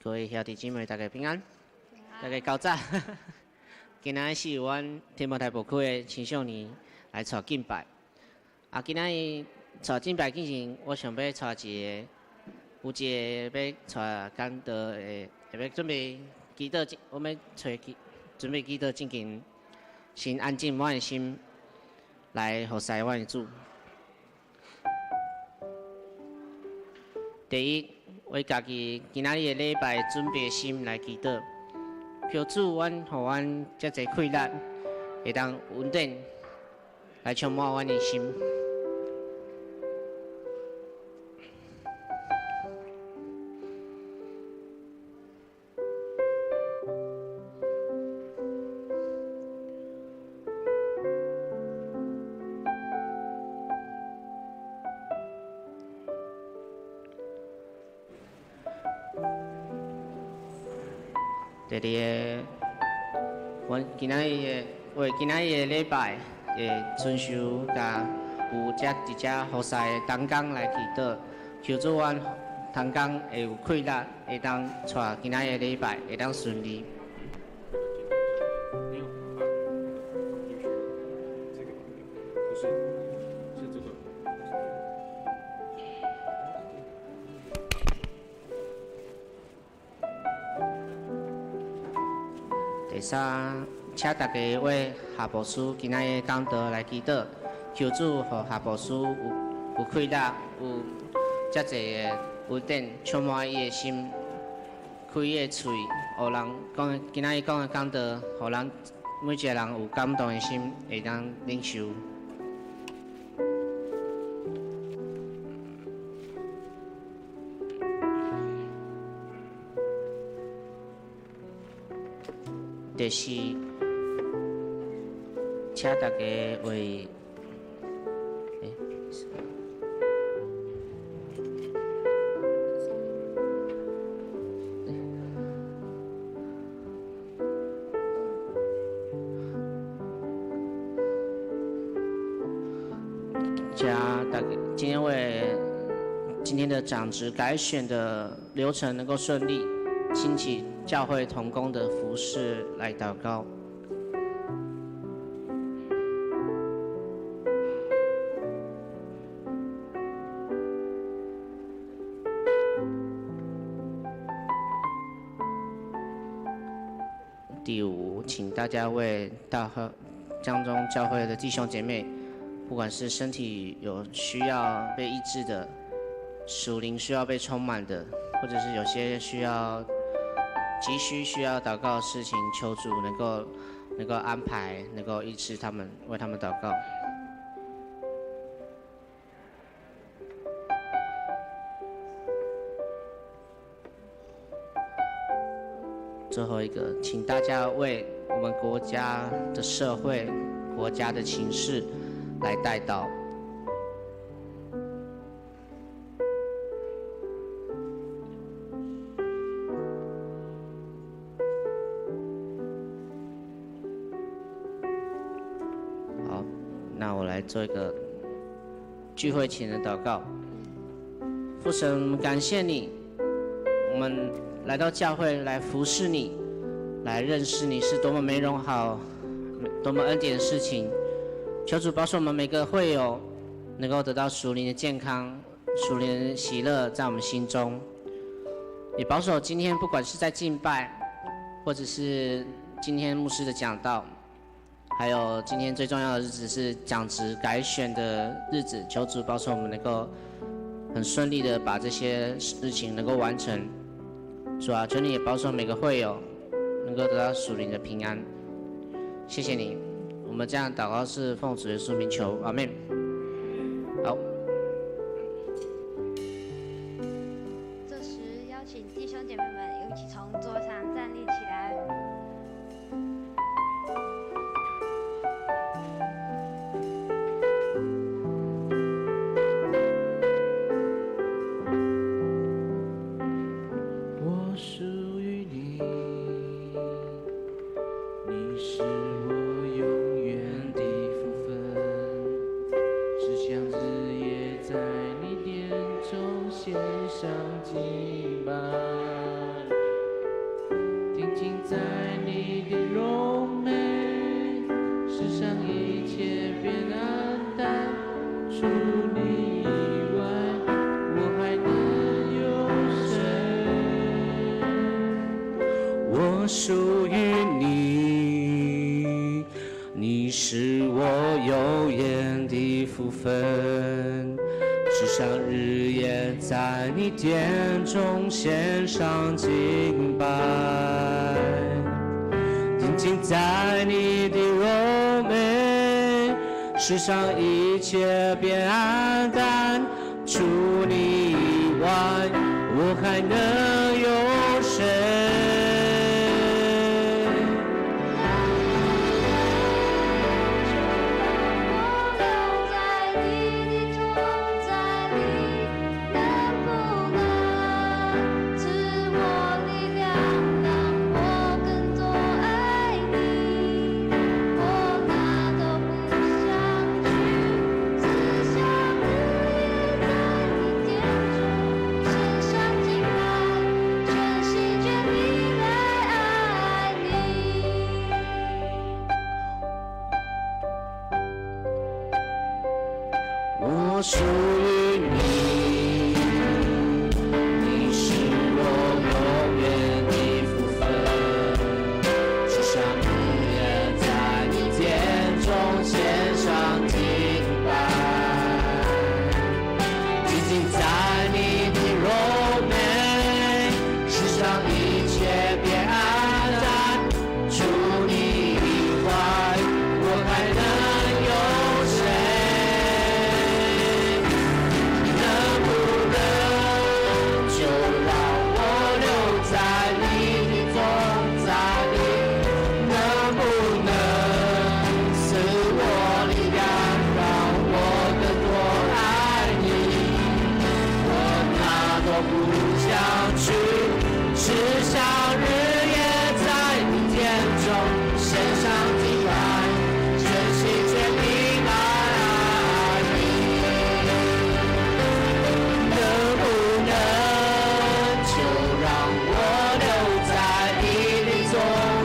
各位兄弟姊妹，大家平安，大家較早。今仔日是阮天母台北區的青少年來帶敬拜。啊，今仔日帶敬拜之前，我想欲帶一個，有一個欲帶講道的，欲準備祈禱，我欲揣準備祈禱進前，先安靜阮的心來服侍阮的主。第一，為家己今仔日的禮拜準備心來祈禱，求主阮予阮遮濟氣力，會當穩定來充滿阮的心。第二个，阮今仔日的為今仔日的禮拜的遵守，佮有遮佇遮服侍的同工來祈禱，求主阮同工會有氣力，會當帶今仔日的禮拜會當順利。第三，請大家為夏牧師今仔日講道來祈禱，求主予夏牧師有氣力，有遮濟的恩典充滿伊的心，開伊的喙，予人講今仔日講的講道，予人每一個人有感動的心，會當領受。第四，請大家為，請大家今天為今天的長執改選的流程能夠順利，興起教會同工的服事來禱告。第五，請大家為大和江中教會的弟兄姐妹，不管是身體有需要被醫治的，屬靈需要被充滿的，或者是有些需要急需需要禱告的事情，求主能夠安排，能夠醫治他們，為他們禱告。最後一個，請大家為我們國家的社會、國家的情勢來代禱。好，那我來做一個聚會前的禱告。父神，我們感謝你，我們來到教會來服侍你，來認識你是多麼美榮好、多麼恩典的事情。求主保守我們每個會友能夠得到屬靈的健康、屬靈的喜樂在我們心中。也保守今天不管是在敬拜，或者是今天牧師的講道，還有今天最重要的日子是講職改選的日子，求主保守我們能夠很順利的把這些事情能夠完成。主啊，求你也保守每個會友能夠得到屬靈的平安。謝謝你，我們這樣禱告是奉主耶穌名求，阿們。好。這時邀請弟兄姐妹們一起從桌上站立起來。我屬於你，你是我永遠的福分，只想日夜在你殿中獻上敬拜。在你的榮美，世上一切變黯淡，除你以外，我還能有誰？我屬於你，你是我永遠的福分，只想日夜在你殿中獻上敬拜，定睛在你的榮美，世上一切變黯淡，除你以外，我還能有誰？就讓我留在你的同在裡，能不能賜我力量，讓我更多愛你？我哪都不想去，只想日夜在你殿中獻上敬拜，全心全意來愛你。我屬於你，你是我永遠的福分，只想日夜在你殿中獻上敬拜，定睛在你的榮美，世上一切變黯淡，除你以外，我還能有誰？能不能就讓我留在你的同在裡？能不能賜我力量，讓我更多愛你？我哪都不想去，只想日夜在你殿中獻上敬拜，全心全意來愛你。能不能就讓我留在你的同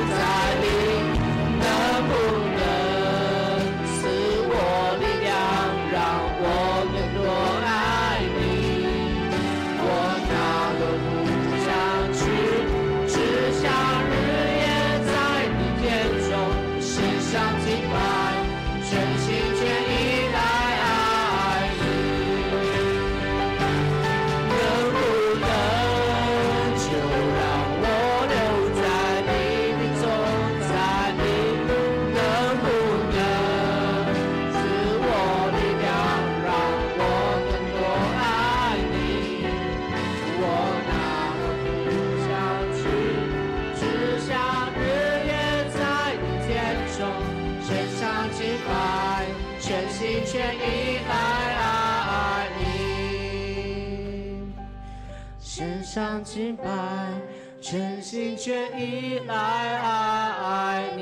在裡？能不能賜我力量，讓我更多愛你？我哪都不想去，只想日夜在你殿中獻上敬拜，全心全意來愛你。能不能就讓我留在你的同在裡？能不能賜我力量，讓我更多愛你？我哪都不想去，只想日夜在你殿中獻上敬拜，全心全意來愛你。獻上敬拜，全心全意來愛你。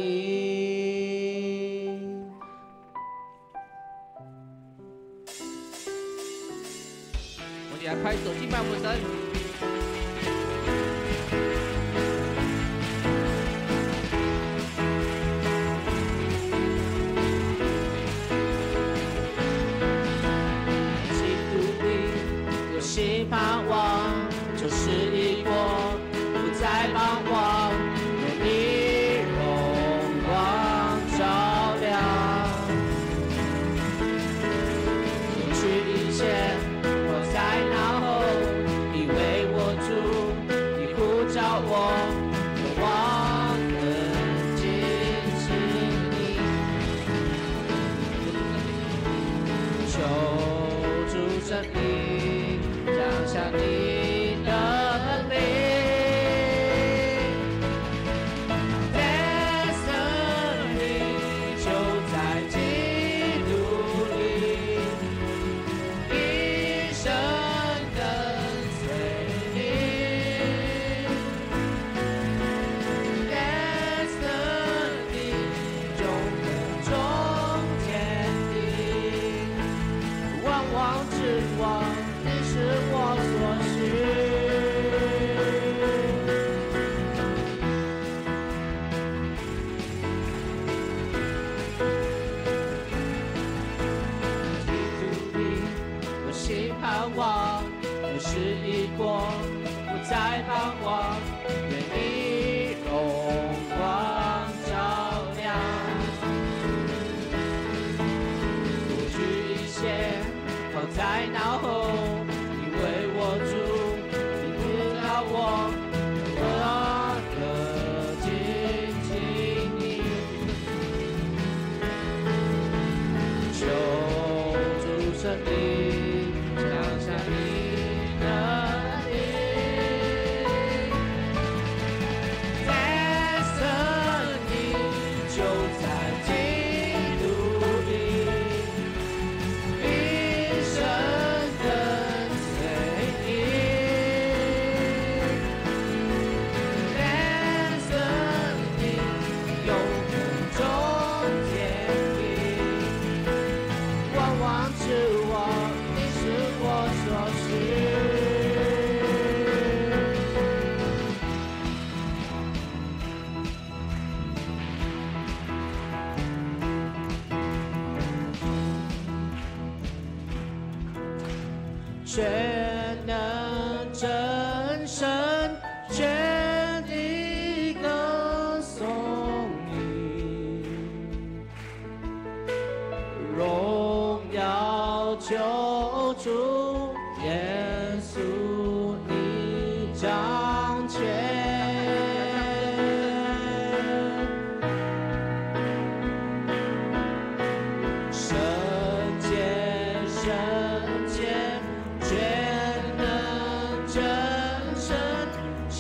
我哋來拍手敬拜我們神。基督裡有新盼望，就是一國，不再彷徨，有你榮光照亮。過去一切我在腦後，你為我主，你呼召我，渴望更親近你。求主聖靈降下你的靈，Destiny 就在基督裡，一生跟隨你。Destiny 永恆中堅定。萬王之王，你是我所需。國，不再彷徨，願你榮光照亮。過去一切拋在腦後，你為我主，你引導我，我得親近你。求主聖靈降下你的靈，在生命就在基督裡，一生跟隨你。在生命永恆中堅定。萬王之王，你是我所需。全能真神，全地歌頌你。榮耀救主耶穌，你掌權。聖潔，聖潔，全能真神，全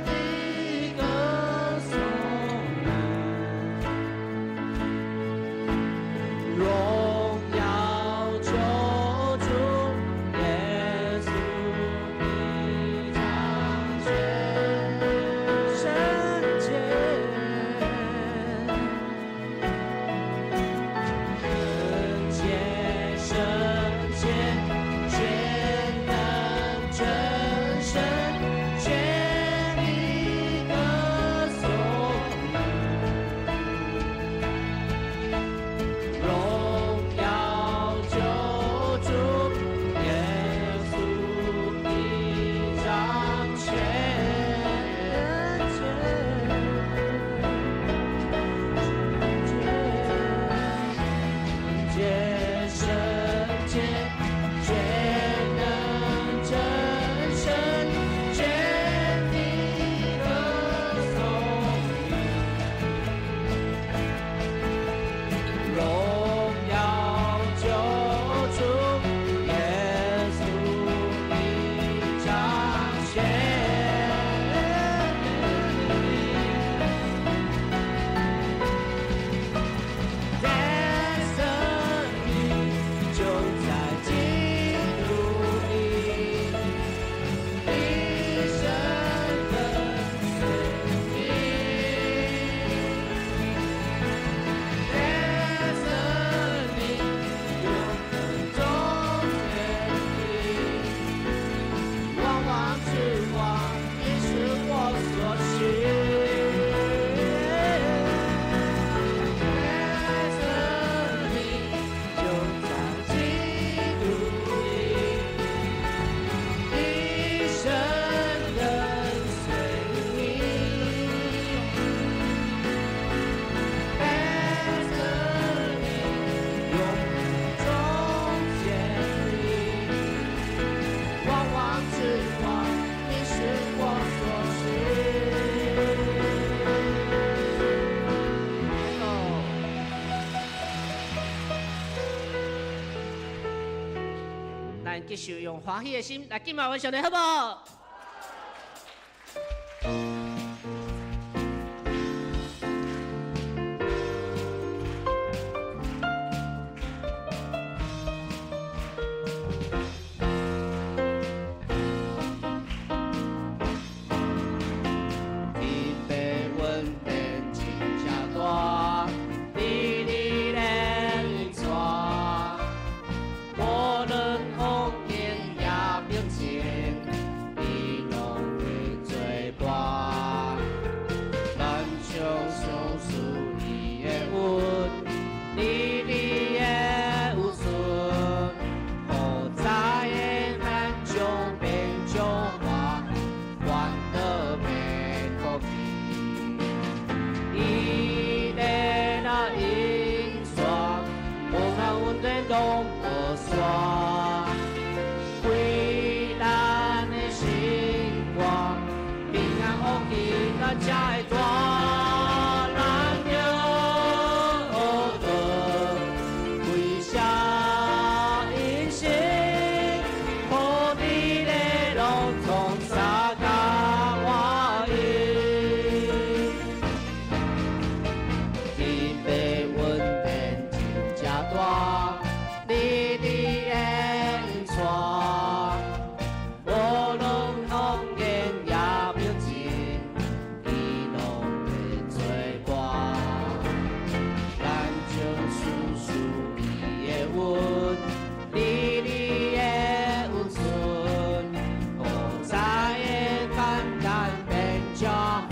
地歌頌你。榮耀救主耶穌，你掌權，聖潔，聖潔，聖潔，全能真神，全地歌頌你。榮耀救主耶穌，你掌權。聖潔，聖潔，全能真神，全地歌頌你。榮耀救主耶穌，你掌權。在生命就在基督裡，一生跟隨你。在生命永恆中堅定，萬王之王，你是我所需。在生命就在基督裡，一生跟隨你。在生命永恆中堅定，萬王之王，你是我所需。咱繼續用歡喜的心來敬拜阮上帝，好無？天父恩典真正大，你你咧引帶，無論風景也平靜，你攏無散，為咱的生活，平安福氣咱才會大。咱著學歸謝恩心，予你的攏總相共歡喜。天父恩典真正大，你的恩帶，無論風言也平靜，伊攏會做伴。咱將事事伊的恩，你的有存，古早的簡單變正歡，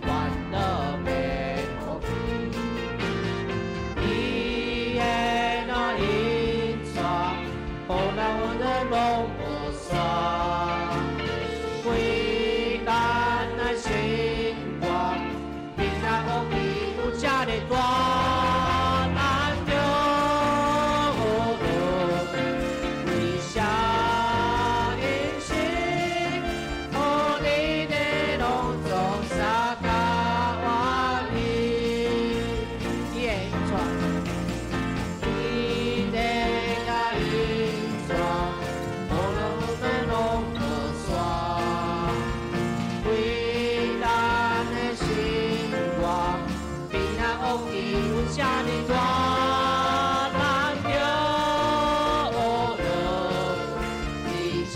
煩惱變福氣。伊的那恩帶，予咱阮的攏無散，為咱的生活，平安福氣有這呢大，咱著學歸謝恩心，予你的攏總相共歡喜。伊的恩帶，伊的恩帶，予咱的攏無散，為咱的生活，平安福氣有這呢大，咱著學歸謝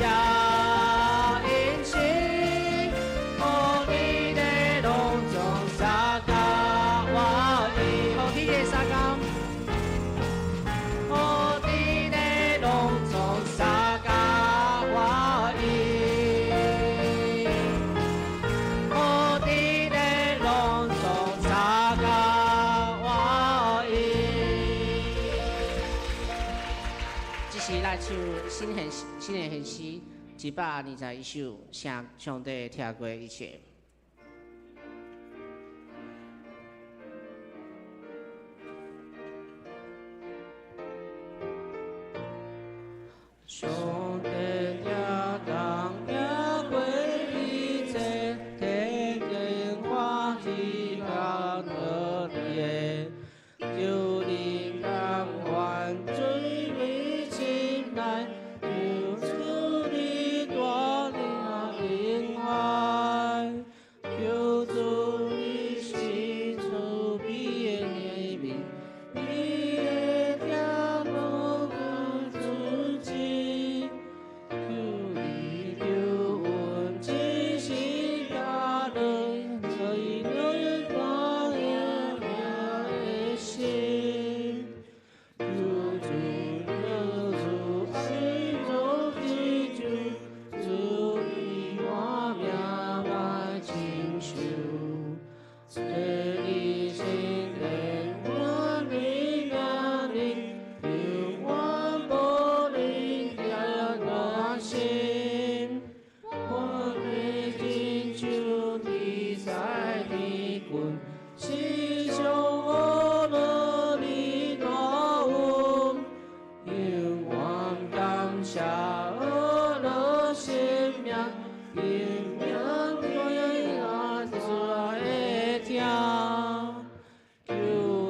恩心，予你的攏總相共歡喜，予你的相共，予你的攏總相共歡喜，予你的攏總相共歡喜。這是咱唱新獻詩121首，請上帝聽過一切。上帝聽當聽過一切，天天歡喜甲樂的，求你甘願做為親愛，求主你帶領平安，求主你是慈悲的憐憫，你會聽無自己，求你救阮真心甲樂，所以永遠帶領的心。求主求主愛做基主，主你我命來承受。這你心殿我你命令，永遠無能聽我心。我的真主地在天軍，世上我樂你大恩，永遠感謝樂生命，永遠對我主的聽。求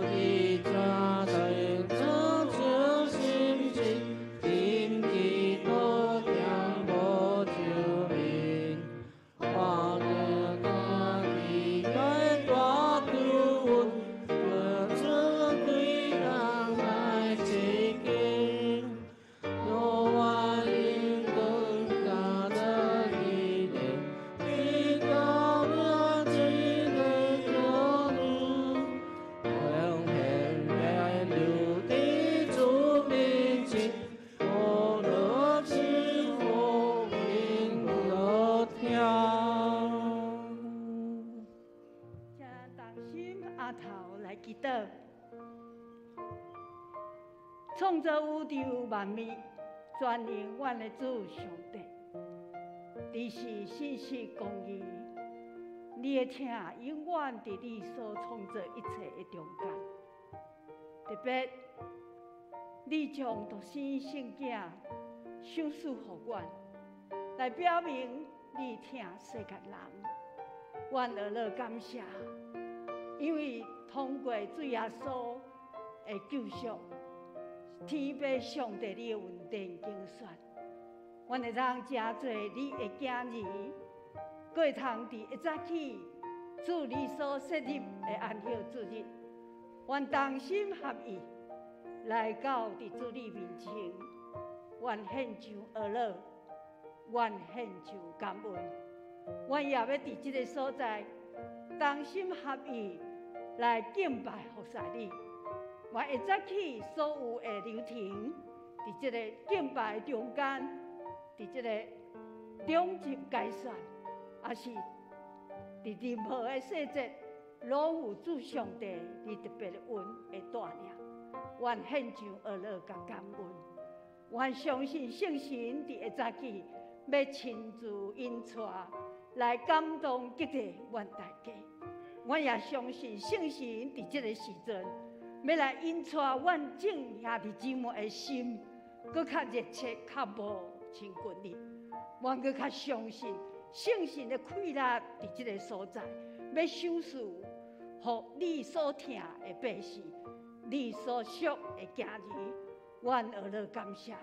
你轉轉轉心情，心機多聽無就面。我的你該大救恩，求主對人來接近。我願更加的你的，你教我這個道路，永遠變流的主面前，我樂之福音樂聽。請同心阿頭來祈禱。創造宇宙萬物，全能阮的主上帝，你是信實公義，你的疼永遠佇你所創造一切的中間。特別，你將獨生聖子賞賜予阮，來表明你疼世界人。阮學樂感謝，因為通過主耶穌的救贖，天父上帝你的恩典揀選，阮會當成做你的囝兒，閣會通佇一早起主你所設立的安息主日，阮同心合意來到佇主你面前，阮獻上哀樂，阮獻上感恩，阮也欲佇這个所在同心合意來敬拜服侍你。阮會早起所有的流程，佇這个敬拜中間，佇這個中集解說，抑是佇任何的細節，攏有主上帝你特別的恩的帶領。阮獻上哀樂佮感恩，阮相信聖神佇下早起欲親自引帶來感動激勵阮大家。阮也相信聖神佇這个時陣欲來引帶阮眾兄弟姊妹的心，閣較熱切、較無親近你。阮閣較相信聖神的氣力佇這个所在，欲賞賜予你所疼的百姓，你所屬的囝兒。阮學樂感謝，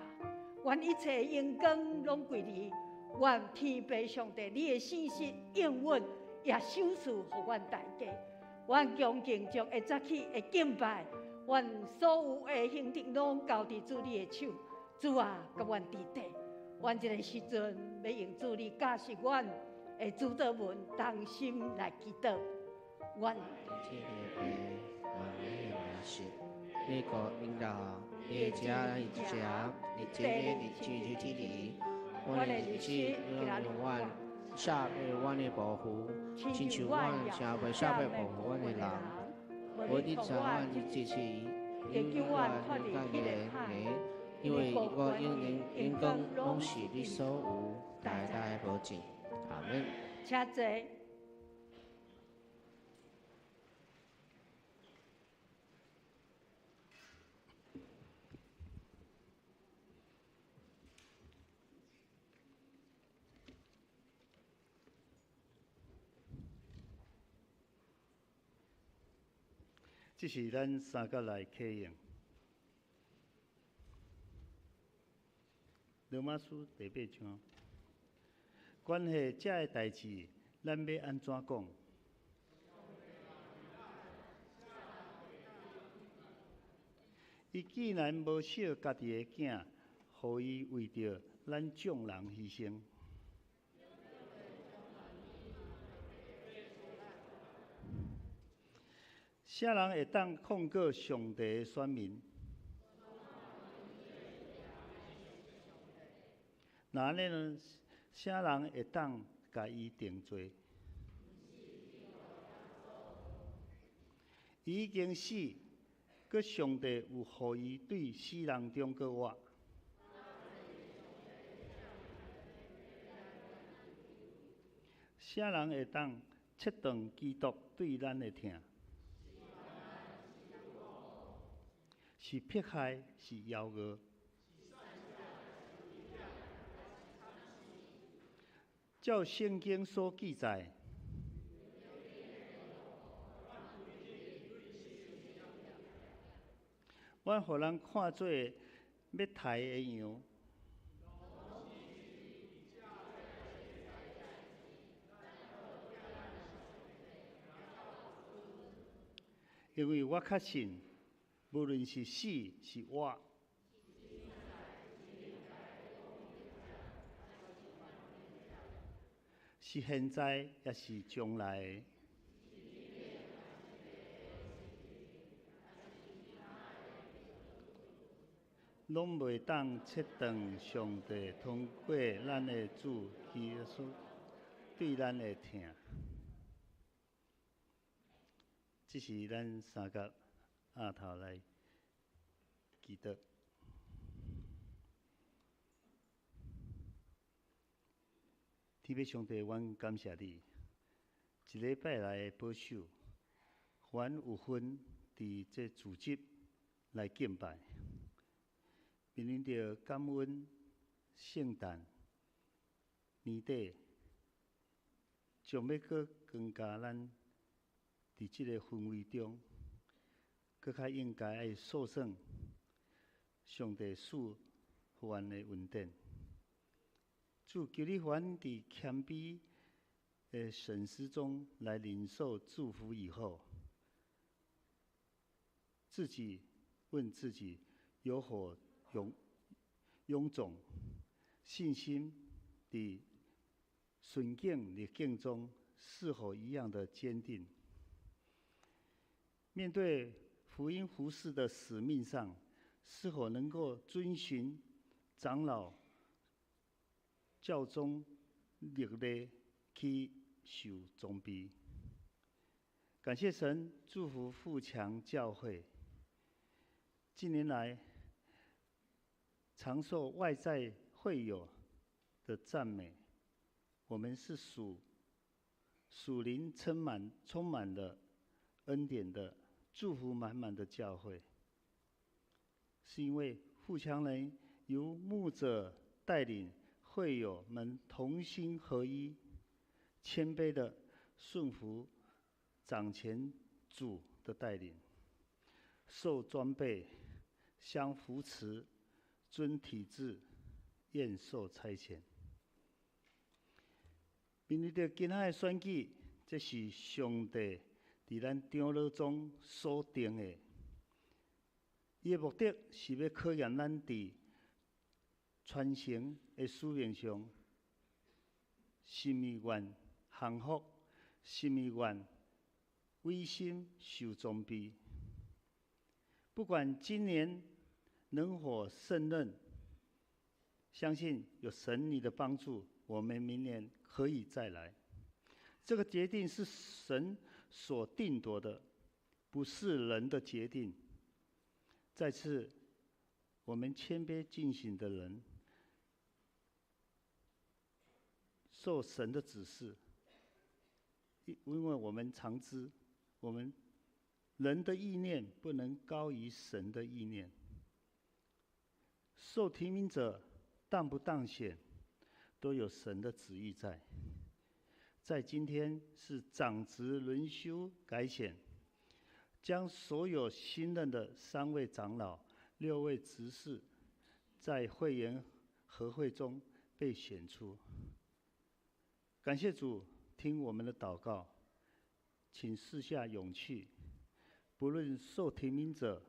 阮一切榮光攏歸你。願天父上帝，你的信實應允，也賞賜予阮大家。阮恭敬將下早起的敬拜，阮所有的兄弟攏交佇主你的手。主啊，佮阮佇底。阮這个時陣欲用主你教示阮的主禱文，同心來祈禱。阮。你國領導，你家你家，你這你這這這裡，我的日子讓阮下輩阮的保護，親像阮下輩下輩保護阮的人，我的早阮的支持，永遠感激你，因為我永遠永遠攏是你所有，代代無盡。阿門。請坐。這是咱三角來啟用。羅馬書第八章，關係這个代誌，咱欲按怎講？伊既然無惜家己的囝，予伊為著咱眾人犧牲。啥人會當控告上帝的選民？若按呢呢，啥人會當共伊定罪？伊已經死，閣上帝有予伊對死人中閣活。啥人會當切斷基督對咱的疼？是迫害，是枵餓。照聖經所記載，阮予人看做欲刣的羊。因為我確信，無論是死是活，是現在抑是將來的，攏袂當切斷上帝通過咱的主耶穌對咱的疼。這是咱三角額頭來祈禱。天父上帝，阮感謝你，一禮拜來的保守，予阮有份佇這主日來敬拜，面临著感恩圣诞年底，将欲阁更加咱伫這个氛圍中，閣較應該愛數算上帝賜予阮的恩典。主，求你予阮佇謙卑的省思中來領受祝福以後，自己問自己有否臃腫信心，佇順境逆境中是否一樣的堅定？面對福音服事的使命上，是否能夠遵循長老教宗律例去受裝備？感謝神祝福富強教會。近年來，常受外在會友的讚美，我們是屬靈充滿了恩典的祝福滿滿的教會，是因為富強人由牧者帶領會友們同心合一，謙卑的順服掌權主的帶領，受裝備，相扶持，遵體制，願受差遣。面對著今仔的選舉，這是上帝佇咱長老中所定的。伊的目的是欲考驗咱佇傳承的使命上，是毋願降服，是毋願委身受裝備。不管今年能否勝任，相信有神你的幫助，我們明年可以再來。這個決定是神所定奪的，不是人的決定。再次，我們謙卑進行的人，受神的指示，因為我們常知，我們人的意念不能高於神的意念。受提名者當不當選，都有神的旨意在。在今天是長執輪休改選，將所有新任的三位長老、六位執事，在會員合會中被選出。感謝主，聽我們的禱告，請賜下勇氣，不論受提名者、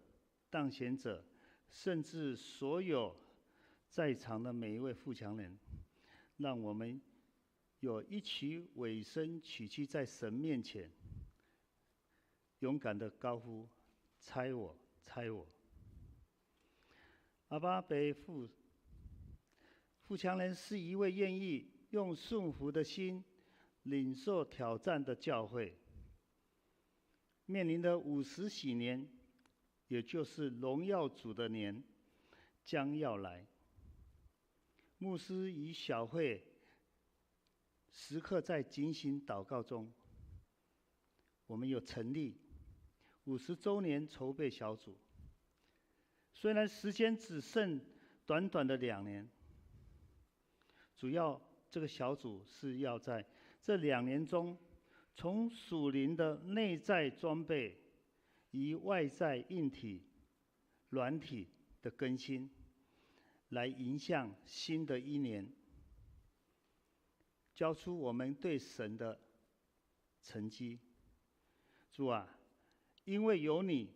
當選者，甚至所有在場的每一位富強人，讓我們有一起委身屈膝在神面前，勇敢的高呼：差我，差我！阿爸父富強人是一位願意用順服的心領受挑戰的教會。面臨的五十禧年，也就是榮耀主的年，將要來。牧師與小會時刻在警醒禱告中。我們有成立50週年籌備小組，雖然時間只剩短短的2年，主要這個小組是要在這2年中，從屬靈的內在裝備與外在硬體、軟體的更新，來迎向新的一年，交出我們對神的成績。主啊，因為有你，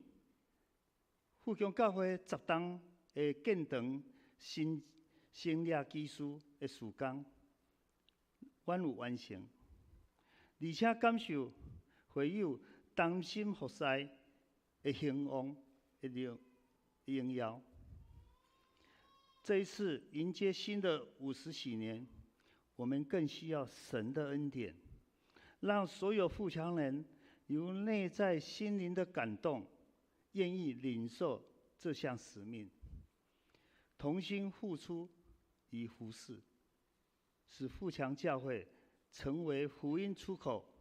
富強教會10冬的建堂新成立技師的事工，阮有完成，而且感受會友同心服侍的興旺的榮耀。這一次迎接新的五十禧年，我們更需要神的恩典，讓所有富強人由內在心靈的感動，願意領受這項使命，同心付出與服侍，使富強教會成為福音出口、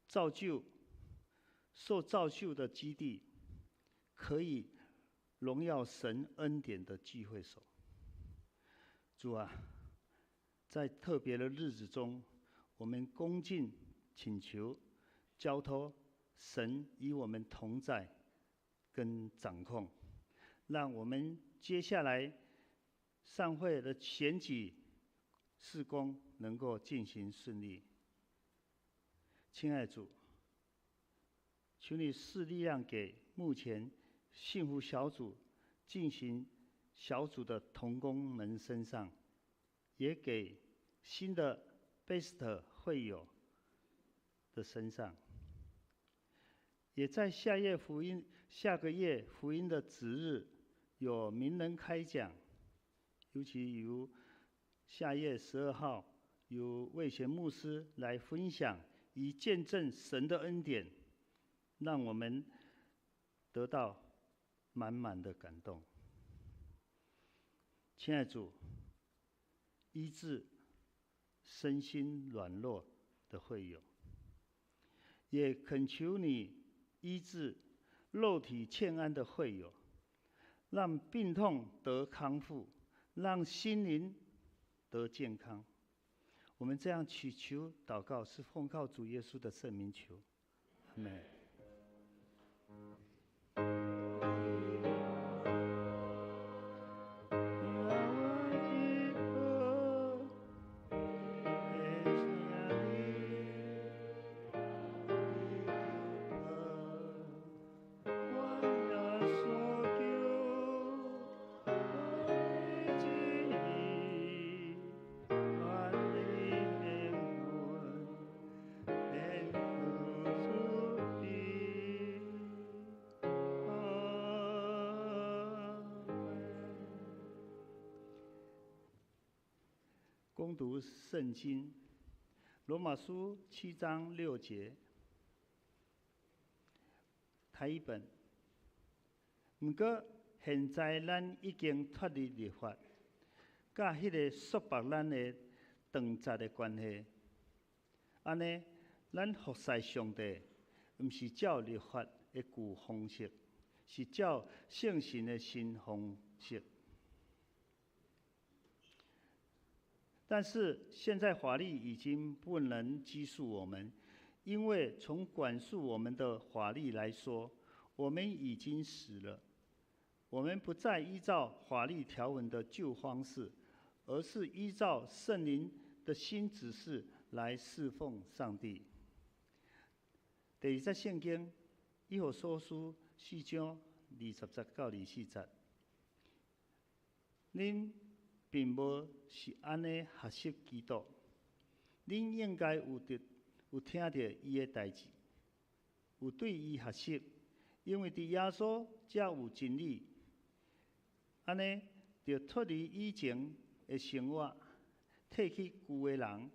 造就受造就的基地，可以荣耀神恩典的聚会所。主啊，在特别的日子中，我们恭敬请求、交托神与我们同在跟掌控，让我们接下来散会的选举事工能够进行顺利。亲爱的主，求你赐力量给目前幸福小组进行小组的同工们身上，也给新的 Best 会友的身上，也在下个月福音的主日有名人开讲，尤其由下月12号由魏贤牧师来分享，以见证神的恩典，让我们得到满满的感动。亲爱的主，医治身心软弱的会友，也恳求你医治肉体欠安的会友，让病痛得康复，让心灵得健康。我们这样祈求祷告，是奉靠主耶稣的圣名求，阿们。恭读圣经，罗马书7章6节，台语本。毋过现在咱已经脱离律法，佮彼个束缚咱的断绝的关系。按呢，咱服侍上帝，毋是照律法的旧方式，是照圣神的新方式。但是现在法律已经不能拘束我们，因为从管束我们的法律来说，我们已经死了。我们不再依照法律条文的旧方式，而是依照圣灵的新指示来侍奉上帝。第二节圣经，以弗所书4章20节到24节，恁并无是按呢学习基督，恁应该有得有听著伊的代志，有对伊学习，因为伫耶稣才有真理。按呢，著脱离以前的生活，褪去旧的人，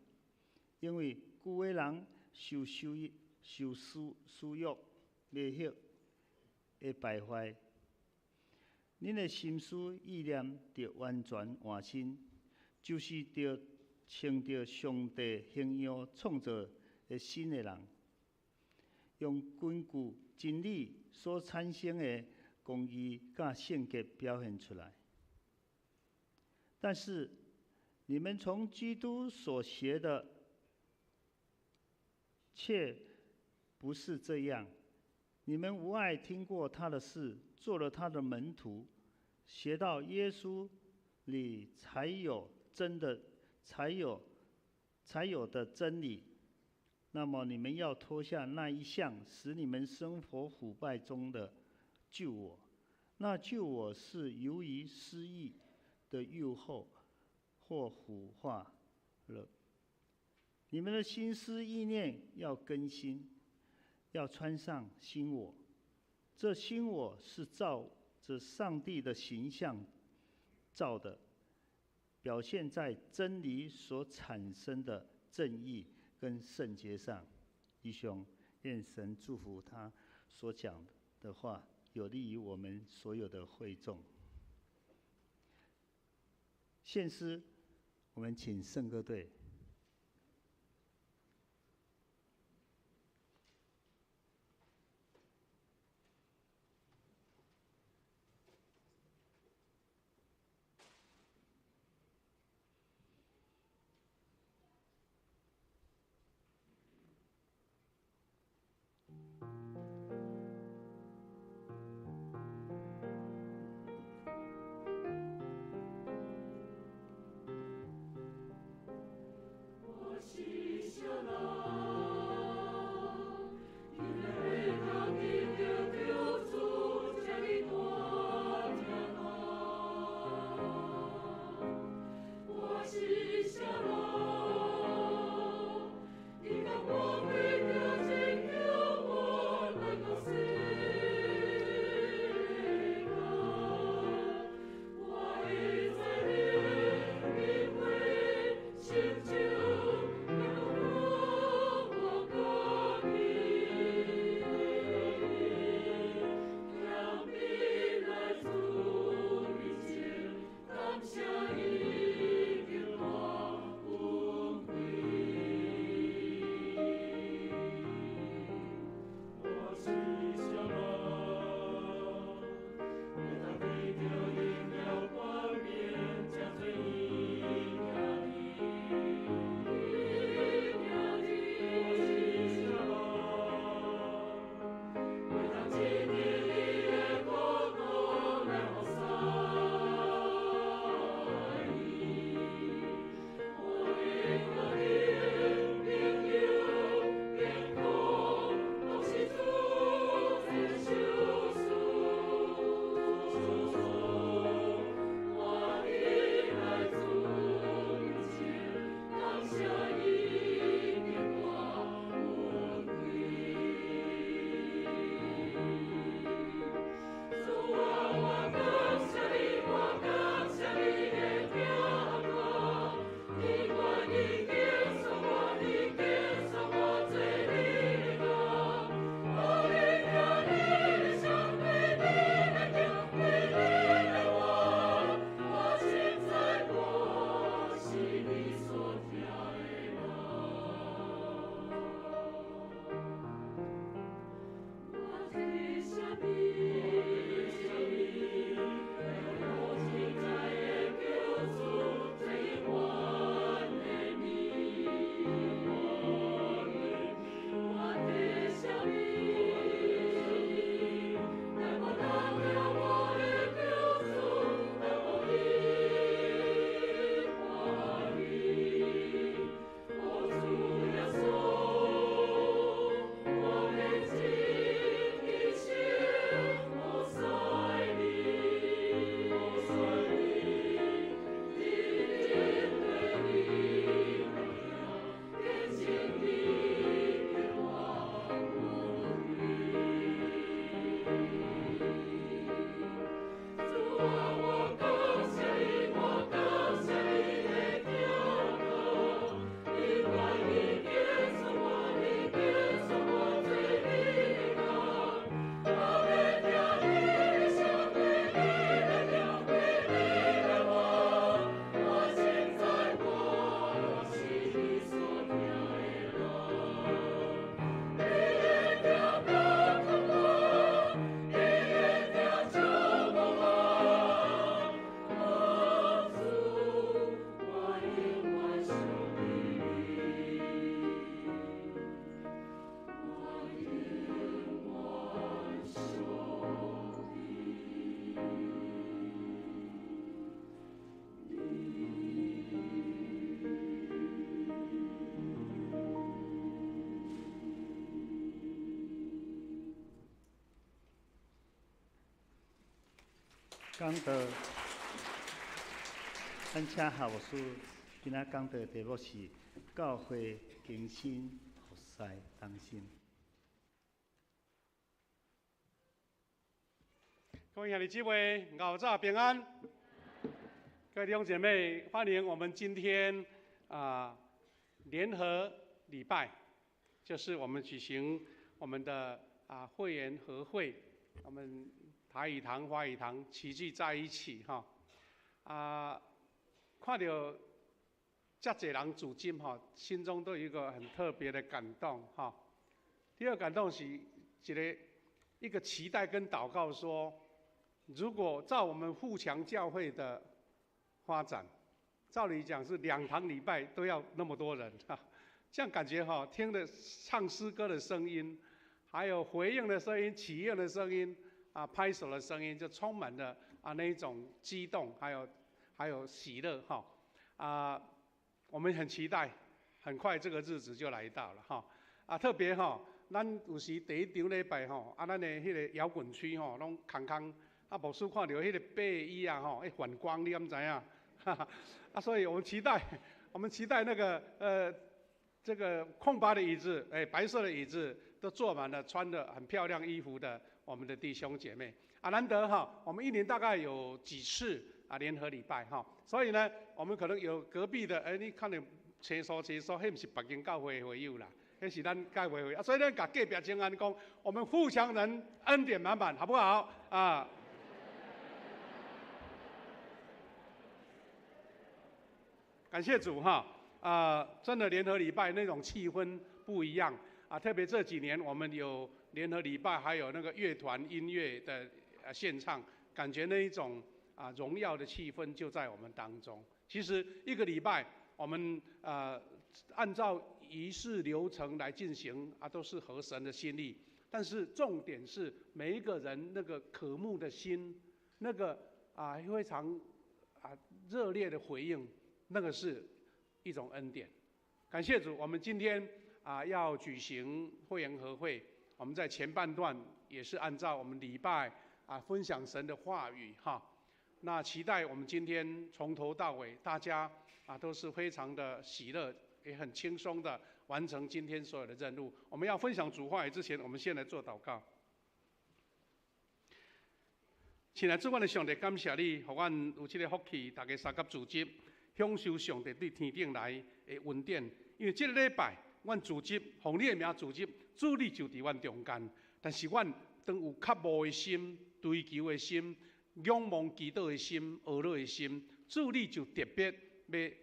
因为旧的人受受受私私欲迷惑会败坏。恁的心思意念著完全换新，就是著穿著上帝形样创造的新的人，用根据真理所产生的公义佮圣洁表现出来。但是，你们从基督所学的，却不是这样。你们无碍听过他的事，做了他的门徒，学到耶稣里才有真的，才有的真理。那么你们要脱下那一项使你们生活腐败中的旧我，那旧我是由于私欲的诱惑或腐化了。你们的心思意念要更新，要穿上新我。这新我是照着上帝的形象造的，表现在真理所产生的正义跟圣洁上。弟兄，愿神祝福他所讲的话，有利于我们所有的会众。献诗，我们请圣歌队。講道，咱請夏牧師今仔講道的題目是教會更新服侍中心。各位兄弟姊妹，𠢕早平安。各位弟兄姐妹，歡迎我們今天聯合禮拜，就是我們舉行我們的會員合會，我們台語堂、華語堂齊聚在一起哈。看到遮濟人組織哈，心中都有一個很特別的感動哈。第二感動是一個期待跟禱告，說如果照我們富強教會的發展，照理講是兩堂禮拜都要那麼多人哈，這樣感覺哈，聽的唱詩歌的聲音，還有回應的聲音、起應的聲音啊，拍手的聲音，就充滿了那一種激動，還有喜樂哈啊，我們很期待，很快這個日子就來到了哈啊，特別哈，咱有時第一場禮拜吼，咱的彼個搖滾區吼，攏空空，牧師看著彼個白椅仔吼，會反光，你敢知影？哈哈，所以我們期待，我們期待那個這個空白的椅子，白色的椅子都坐滿了穿的很漂亮衣服的我們的弟兄姐妹。難得哈，我們一年大概有幾次聯合禮拜哈，所以呢，我們可能有隔壁的，你看到青酥青酥，彼毋是別間教會的會友啦，彼是咱教會會友，所以咱共隔壁請安講，我們富強人恩典滿滿，好不好？啊？感謝主哈，真的聯合禮拜那種氣氛不一樣啊！特別這幾年我們有聯合禮拜，還有那個樂團音樂的獻唱，感覺那一種榮耀的氣氛就在我們當中。其實一個禮拜，我們按照儀式流程來進行啊，都是合神的心意。但是重點是每一個人那個渴慕的心，那個非常熱烈的回應。那個是一種恩典，感謝主。我們今天要舉行會員合會，我們在前半段也是按照我們禮拜分享神的話語哈。那期待我們今天從頭到尾，大家都是非常的喜樂，也很輕鬆的完成今天所有的任務。我們要分享主話語之前，我們先來做禱告。親愛主，阮的上帝，感謝你，予阮有這個福氣，大家相佮組織。享受上帝對天頂來的恩典，因為這個禮拜，阮組織奉你的名組織，主你就佇阮中間。但是阮當有渴慕的心、追求的心、仰望祈禱的心、學樂的心，主你就特別欲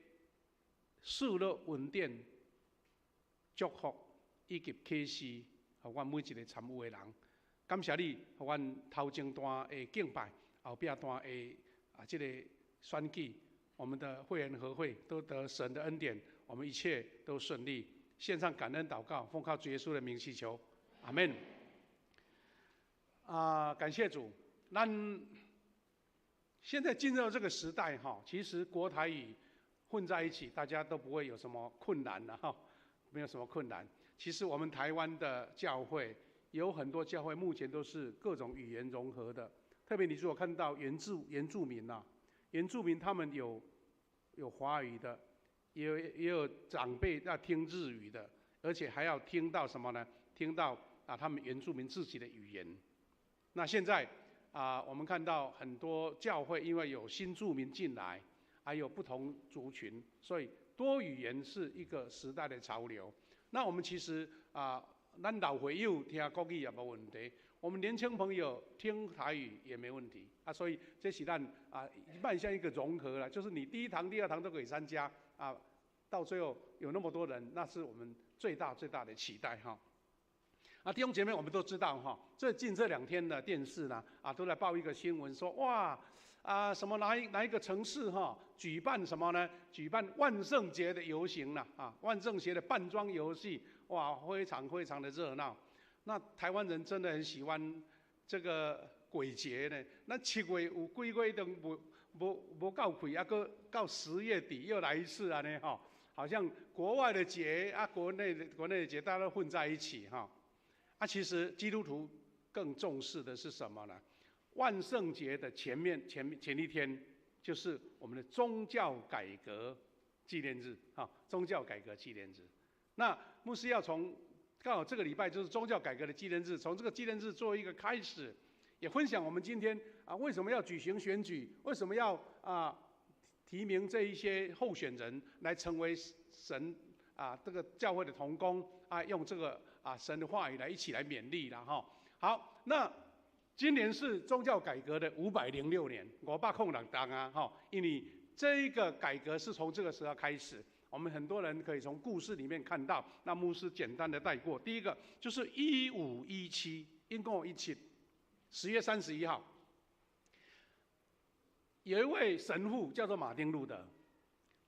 賜落恩典、祝福以及啟示，予阮每一個參與的人。感謝你，予阮頭前段的敬拜，後壁段的這個選舉。我們的會員合會都得神的恩典，我們一切都順利。獻上感恩禱告，奉靠主耶穌的名祈求，阿門。感謝主。咱現在進入這個時代哈，其實國台語混在一起，大家都不會有什麼困難了哈，沒有什麼困難。其實我們台灣的教會有很多教會，目前都是各種語言融合的。特別你如果看到原住民啊。原住民他們有華語的，也有長輩要聽日語的，而且還要聽到什麼呢？聽到他們原住民自己的語言。那現在我們看到很多教會因為有新住民進來，還有不同族群，所以多語言是一個時代的潮流。那我們其實咱老會友聽國語也無問題。我們年輕朋友聽台語也沒問題啊，所以這是咱邁向一個融合了，就是你第一堂、第二堂都可以參加啊，到最後有那麼多人，那是我們最大最大的期待哈。弟兄姐妹，我們都知道哈，最近這兩天的電視呢都在報一個新聞，說哇什麼哪一個城市哈舉辦什麼呢？舉辦萬聖節的遊行了啊，萬聖節的扮裝遊戲，哇，非常非常的熱鬧。那台灣人真的很喜歡這個鬼節呢。那7月有幾月都無夠開，閣到10月底又來一次啊呢吼，好像國外的節啊，國內的節大家都混在一起哈。其實基督徒更重視的是什麼呢？万圣节的前面前前一天，就是我们的宗教改革纪念日啊，宗教改革纪念日。那牧师要从刚好这个礼拜就是宗教改革的纪念日，从这个纪念日做一个开始，也分享我们今天啊为什么要举行选举，为什么要提名这一些候选人来成为神这个教会的同工啊，用这个神的话语来一起来勉励了哈。好，那今年是宗教改革的506年，506年啊哈，因为这一个改革是从这个时候开始。我们很多人可以从故事里面看到，那牧师简单的带过。第一个就是1517，1517，10月31号，有一位神父叫做马丁路德，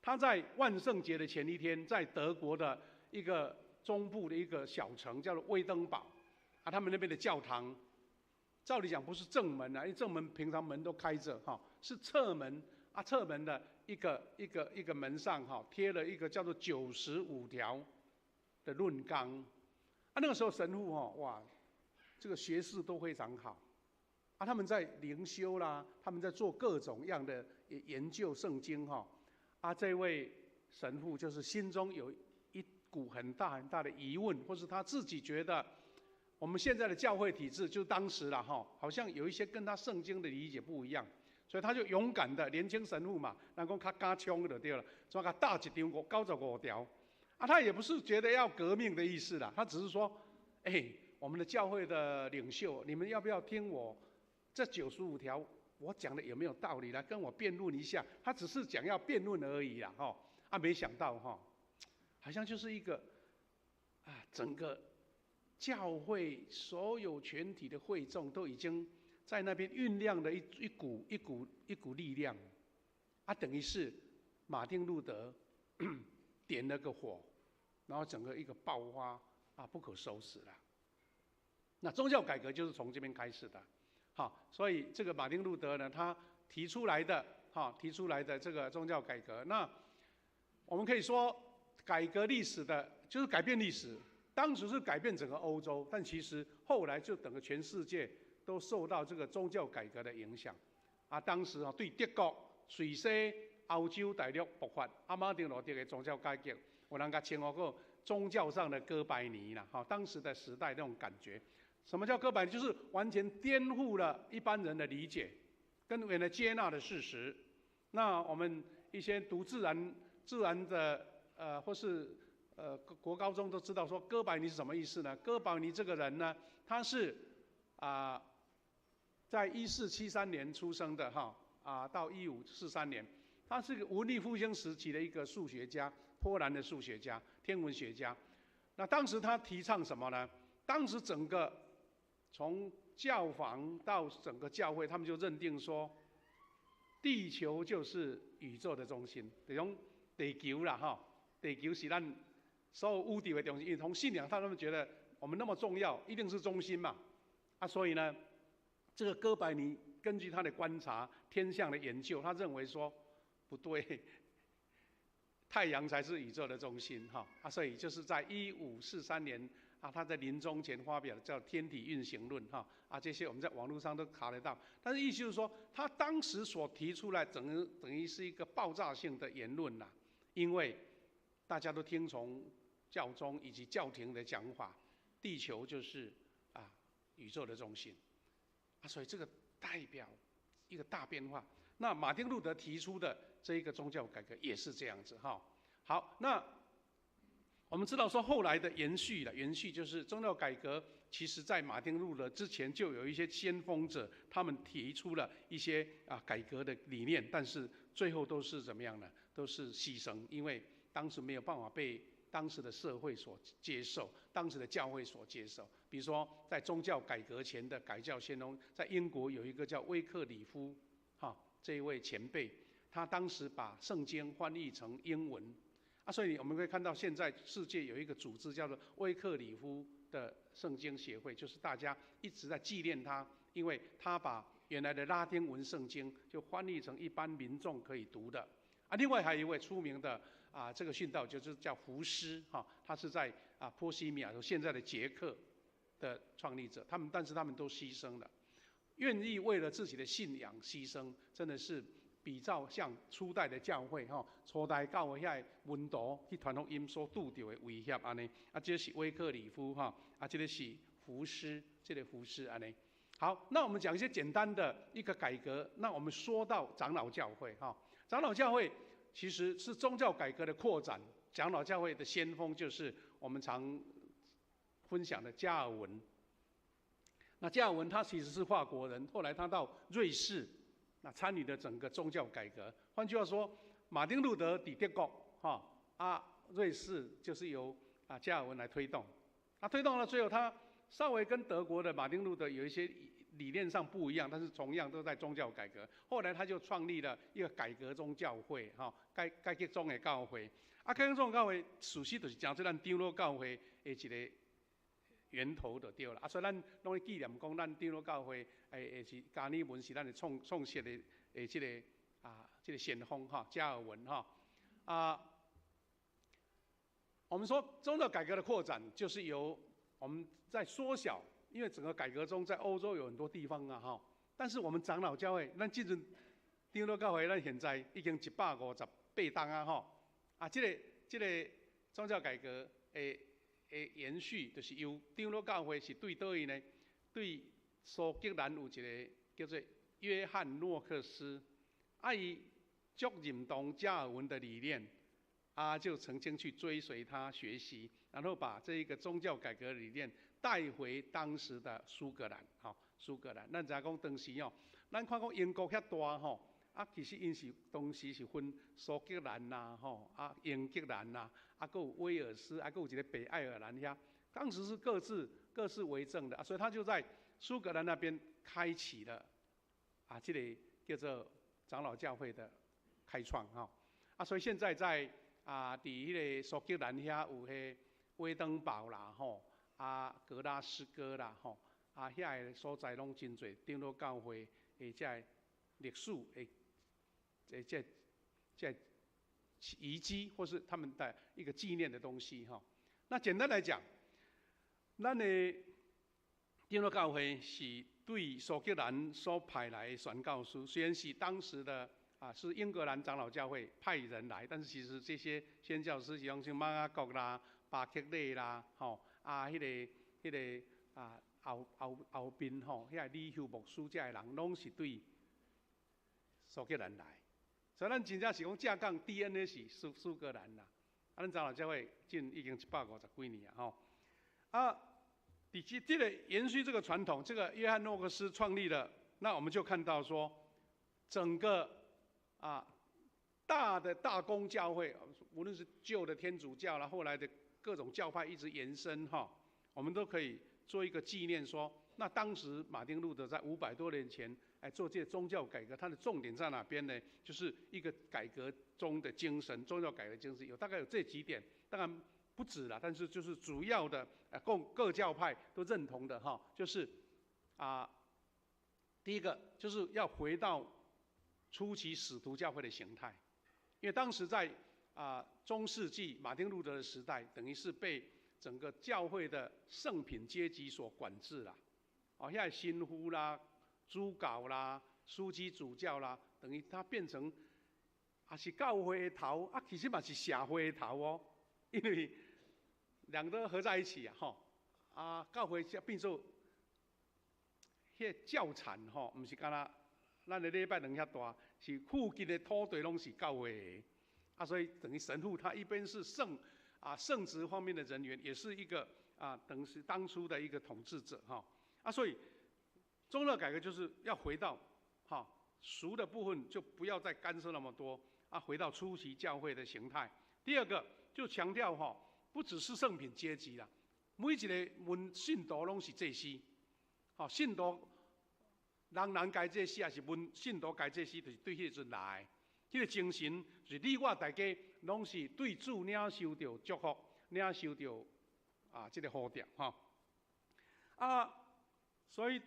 他在万圣节的前一天，在德国的一个中部的一个小城叫做威登堡，啊，他们那边的教堂，照理讲不是正门啊，因为正门平常门都开着哈，是侧门啊，侧门的一个门上哈贴了一个叫做九十五条的论纲，啊，那个时候神父哈哇，这个学识都非常好，啊，他们在灵修啦，他们在做各种样的研究圣经哈，啊，这位神父就是心中有一股很大很大的疑问，或是他自己觉得我们现在的教会体制就当时了哈，好像有一些跟他圣经的理解不一样。所以他就勇敢的年轻神父嘛，人讲较敢冲就对了，怎共貼一张95条，啊，他也不是觉得要革命的意思啦，他只是说，哎，我们的教会的领袖，你们要不要听我这九十五条我讲的有没有道理，来跟我辩论一下？他只是讲要辩论而已啦，哈，啊，没想到哈，好像就是一个啊，整个教会所有全体的会众都已经在那边酝酿了一股力量，啊，等于是马丁路德点了个火，然后整个一个爆发啊，不可收拾了。那宗教改革就是从这边开始的，好，所以这个马丁路德呢，他提出来的，哈，提出来的这个宗教改革，那我们可以说改革历史的，就是改变历史。当时是改变整个欧洲，但其实后来就整个全世界都受到这个宗教改革的影响。啊，当时啊，对德国、瑞士、欧洲大陆爆发，啊，马丁路德的宗教改革，有人共称呼做宗教上的哥白尼啦，哈，当时的时代那种感觉。什么叫哥白尼？就是完全颠覆了一般人的理解，跟原来接纳的事实。那我们一些读自然的，或是国高中都知道说哥白尼是什么意思呢？哥白尼这个人呢，他是在1473年出生的哈，啊，到1543年，他是个文艺复兴时期的一个数学家，波兰的数学家、天文学家。那当时他提倡什么呢？当时整个从教皇到整个教会，他们就认定说，地球就是宇宙的中心，这种地球啦哈，地球是咱所有宇宙的中心。因为从信仰，他们觉得我们那么重要，一定是中心嘛。啊，所以呢，这个哥白尼根据他的观察、天象的研究，他认为说不对，太阳才是宇宙的中心，哈啊，所以就是在1543年啊，他在临终前发表的叫《天体运行论》哈啊，这些我们在网络上都查得到。但是意思就是说，他当时所提出来，等于是一个爆炸性的言论呐，因为大家都听从教宗以及教廷的讲法，地球就是宇宙的中心。啊，所以这个代表一个大变化。那马丁路德提出的这一个宗教改革也是这样子哈。好，那我们知道说后来的延续了，延续就是宗教改革，其实在马丁路德之前就有一些先锋者，他们提出了一些改革的理念，但是最后都是怎么样呢？都是牺牲，因为当时没有办法被当时的社会所接受，当时的教会所接受。比如说，在宗教改革前的改教先锋，在英国有一个叫威克里夫，哈，这一位前辈，他当时把圣经翻译成英文，啊，所以我们可以看到现在世界有一个组织叫做威克里夫的圣经协会，就是大家一直在纪念他，因为他把原来的拉丁文圣经就翻译成一般民众可以读的。啊，另外还有一位出名的这个殉道就是叫胡斯，哈，他是在波西米亚，就现在的捷克的创立者，他们但是他们都牺牲了。愿意为了自己的信仰牺牲，真的是比照像初代的教會吼，初代教會遐个門徒去傳福音所拄著的威脅按呢。啊，這是威克里夫哈，啊，這個是胡斯，這個胡斯按呢。好，那我們講一些簡單的一個改革。那我們說到長老教會哈，長老教會其實是宗教改革的擴展。長老教會的先鋒就是我們常分享的加爾文。那加爾文他其實是法國人，後來他到瑞士，那參與了整個宗教改革。換句話說，馬丁路德佇德國，哈啊，瑞士就是由加爾文來推動。他推動到最後，他稍微跟德國的馬丁路德有一些理念上不一樣，但是同樣都在宗教改革。後來他就創立了一個改革宗教會，哈，改革宗的教會。啊，改革宗教會事實就是成做咱長老教會的一個源頭就對了。啊，所以咱攏咧紀念講，咱長老教會的是加爾文是咱的創設的這個先鋒哈，加爾文哈。啊，我們說宗教改革的擴展，就是由我們在縮小，因為整個改革宗在歐洲有很多地方啊，哈。但是我們長老教會，咱這陣長老教會，咱現在已經158冬啊，吼。啊，這個宗教改革的延續，就是由長老教會是對佗位呢？對蘇格蘭有一個叫做約翰諾克斯，啊，伊足認同加爾文的理念，啊，就曾經去追隨他學習，然後把這一個宗教改革理念帶回當時的蘇格蘭，吼，蘇格蘭。咱知影講當時哦，咱看講英國遐大吼，啊，其實𪜶是當時是分蘇格蘭啦，吼，啊，英格蘭啦，啊，閣有威爾斯，啊，閣有一個北愛爾蘭遐，當時是各自為政的，啊，所以他就在蘇格蘭那邊開啟了，啊，這個叫做長老教會的開創，吼，啊，所以現在在佇彼個蘇格蘭遐有彼威登堡啦，吼，啊，格拉斯哥啦，吼，啊，遐个所在攏真濟長老教會的這個歷史的這遺跡，或是他們的一個紀念的東西，哈。那簡單來講，咱的長老教會是對蘇格蘭所派來的宣教師，雖然是當時的是英格蘭長老教會派人來，但是其實這些宣教師像像瑪雅各啦、巴克禮啦，吼啊，彼個後邊吼，遐李休牧師這个人，攏是對蘇格蘭來。所以咱真正是講正港 DNA 是蘇格蘭啦。啊，咱長老教會進已經150幾年啊，吼。啊，佇這個延續這個傳統，這個約翰諾克斯創立的，那我們就看到說，整個大的大公教會，無論是舊的天主教啦，後來的各種教派一直延伸哈，我們都可以做一個紀念說，那當時馬丁路德在500多年前，哎，做這個宗教改革，它的重點在哪邊呢？就是一個改革宗的精神，宗教改革精神有大概有這幾點，當然不止了，但是就是主要的，共各教派都認同的哈，就是第一個就是要回到初期使徒教會的形態，因為當時在中世紀馬丁路德的時代，等於是被整個教會的聖品階級所管制啦，哦，遐神父啦、主教啦、樞機主教啦，等於他變成也是教會的頭，啊，其實嘛是社會的頭哦，因為兩個合在一起啊，吼，啊，教會才變做彼個教產吼，毋是干焦咱的禮拜堂遐大，是附近的土地攏是教會的，啊，所以等於神父他一邊是聖職方面的人員，也是一個等於是當初的一個統治者哈，啊，所以宗教改革就是要回到哈俗的部分，就不要再干涉那麼多啊，回到初期教會的形態。第二個就強調哈，不只是聖品階級啦，每一個門信徒攏是祭司，吼信徒人人該祭司，抑是門信徒該祭司，就是對彼個陣來的。這個精神是你我大家攏是對主領受著祝福，領受著這個呼召吼。啊，所以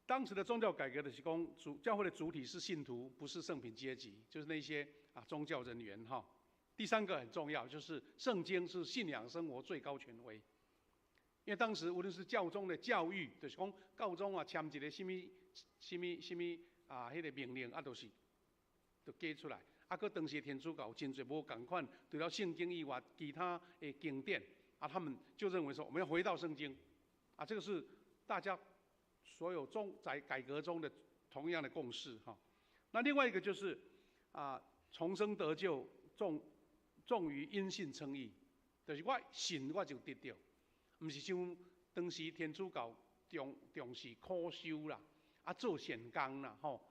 當時的宗教改革就是講主教會的主體是信徒，不是聖品階級，就是那些宗教人員哈。第三個很重要，就是聖經是信仰生活最高權威。因為當時無論是教宗的教諭，就是講教宗啊簽一個什麼啥物啥物啊，彼个命令啊，就是就改出来。啊，閣當時天主教真濟無仝款，除了聖經以外，其他的經典啊，他們就認為說我們要回到聖經，啊，這個是大家所有中在改革中的同樣的共識哈。那另外一個就是啊，重生得救重於因信稱義，就是我信我就得著，毋是像當時天主教重視苦修啦，啊做善工啦吼。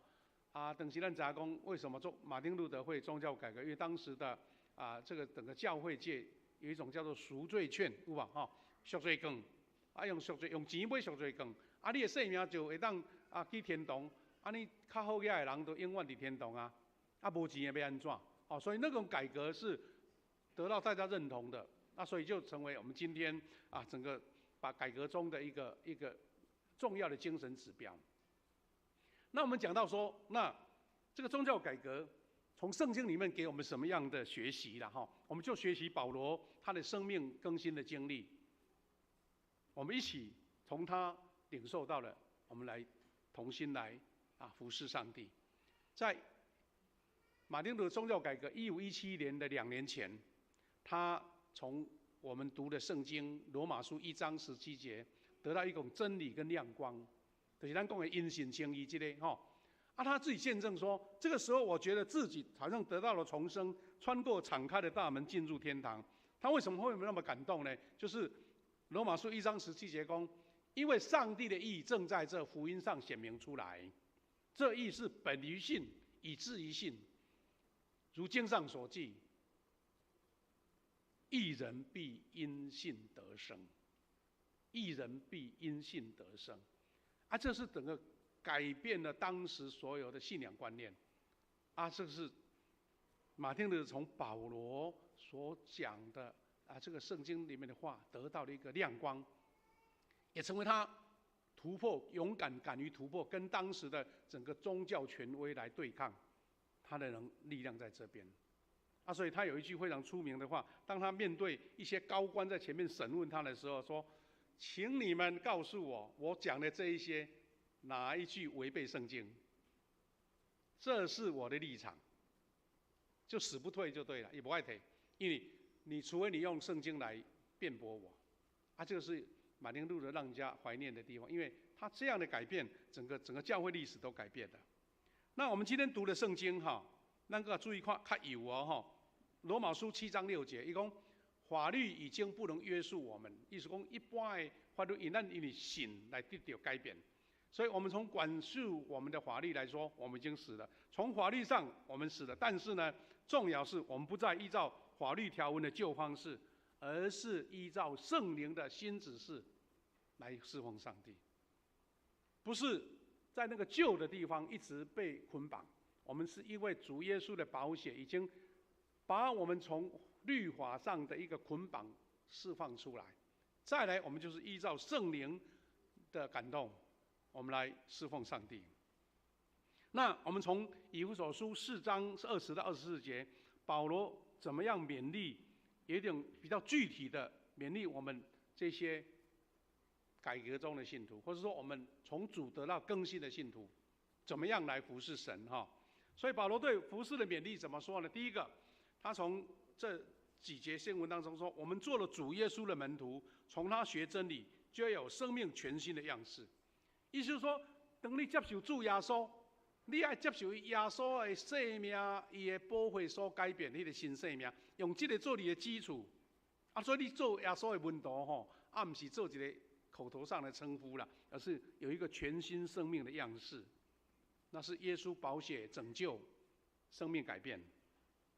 啊，當時咱知影講，為什麼做馬丁路德會宗教改革？因為當時的啊，這個整個教會界有一種叫做贖罪券，有無吼？贖罪券，啊用贖罪用錢買贖罪券，啊你的性命就會當啊去天堂，按呢較好額的人都永遠佇天堂啊，啊無錢的欲按怎？哦，所以那種改革是得到大家認同的，那所以就成為我們今天啊整個把改革中的一個重要的精神指標。那我們講到說，那這個宗教改革從聖經裡面給我們什麼樣的學習了哈？我們就學習保羅他的生命更新的經歷，我們一起從他領受到了，我們來同心來啊服侍上帝。在馬丁路德宗教改革1517年的2年前，他從我們讀的聖經羅馬書1章17節得到一種真理跟亮光。就是咱講的因信稱義這個吼，啊，他自己見證說，這個時候我覺得自己好像得到了重生，穿過敞開的大門進入天堂。他為什麼會那麼感動呢？就是羅馬書一章十七節講，因為上帝的義正在這福音上顯明出來，這義是本於信，以至於信。如經上所記，義人必因信得生，義人必因信得生。啊，這是整個改變了當時所有的信仰觀念。啊，這是馬丁路德從保羅所講的啊，這個聖經裡面的話得到了一個亮光，也成為他突破、勇敢、敢於突破，跟當時的整個宗教權威來對抗，他的能力量在這邊。啊，所以他有一句非常出名的話，當他面對一些高官在前面審問他的時候，說：請你們告訴我，我講的這一些哪一句違背聖經？這是我的立場，就死不退就對了，伊無愛退，因為你除非你用聖經來辯駁我，啊，這個是馬丁路德讓人家懷念的地方，因為他這樣的改變，整個教會歷史都改變了。那我們今天讀的聖經哈，咱閣注意看較幼哦吼，羅馬書7章6節，伊講，法律已經不能約束我們，意思講一般的法律，因咱因為信來得著改變，所以我們從管束我們的法律來說，我們已經死了。從法律上我們死了，但是呢，重要是我們不再依照法律條文的舊方式，而是依照聖靈的新指示來侍奉上帝。不是在那個舊的地方一直被捆綁，我們是因為主耶穌的寶血已經把我們從律法上的一個捆綁釋放出來，再來我們就是依照聖靈的感動，我們來侍奉上帝。那我們從以弗所書4章20到24節，保羅怎麼樣勉勵，有一點比較具體的勉勵我們這些改革中的信徒，或者說我們從主得到更新的信徒，怎麼樣來服侍神哈？所以保羅對服侍的勉勵怎麼說呢？第一個，他從這幾節經文當中說，我們做了主耶穌的門徒，從他學真理，就要有生命全新的樣式。意思是說，當你接受主耶穌，你愛接受耶穌的生命，伊的寶血所改變彼個新生命，用這個做你的基礎。啊，所以你做耶穌的門徒吼，啊，毋是做一個口頭上的稱呼啦，而是有一個全新生命的樣式。那是耶穌寶血拯救，生命改變。